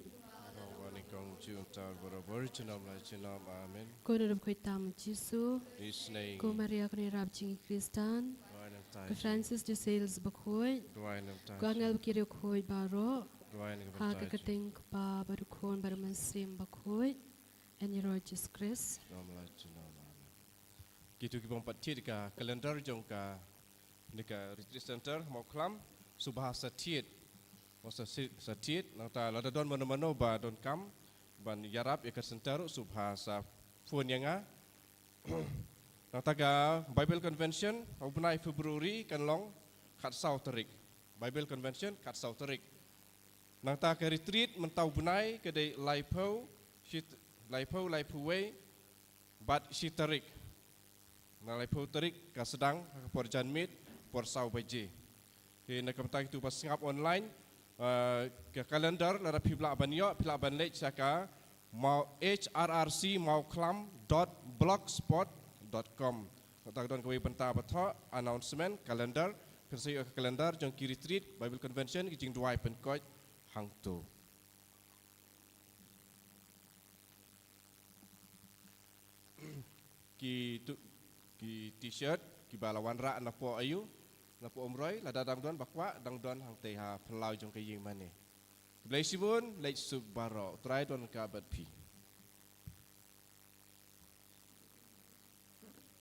Ba nyngkong juh, mynta bad barabor, junom la junom. Amen. Ko Nongpynim tam Jisu. Isnei. Ko Maria ko Nongrap Jingkhristan. Duwai namar ta. Ko Francis de Sales Bakhuid. Duwai namar ta. Ko angel bad ki riewkhuid baroh. Duwai namar ta. Ha ka kyrteng u Kpa bad u Khun bad u Mynsiem Bakhuid. Ïa u Jisu Khrist. Junom la junom. Amen. Kito ki bym pat thied ka calendar jong kane ka Retreat Center Mawkhlam, sngewbha sa thied. Mo sa si-, sa thied, nangta lada don mano mano ba donkam ban ïarap ïa ka center ruh sngewbha sa phone ïa nga. Nangta ka Bible Convention ha u bnai February kan long khatsaw tarik. Bible Convention khatsaw tarik. Nangta ka retreat mynta u bnai ka dei laiphew, shi-, laiphew, laiphew wei bad shi tarik. Na laiphew tarik ka sdang ha ka por janmiet, por saw baje. Te na ka bynta kito ba sngap online, eh, ka calendar lada phi lah ban ïoh, phi lah ban leit sha ka Maw-, H R R C mawkhlam dot blogspot dot com. Nangta ka don kawei bynta ba thoh, announcement, calendar, phin sa ïoh ka calendar jong ki retreat, Bible Convention, ki jingduwai pynkoit hangto. Ki tu-, ki t-shirt, kiba la wanrah napoh Aiu, napoh Umroi, lada dang don ba kwah, dang don hangtei ha phyllaw jong ka ïing mane. Khublei shibun, leit suk baroh, U Trai don ryngkat bad phi.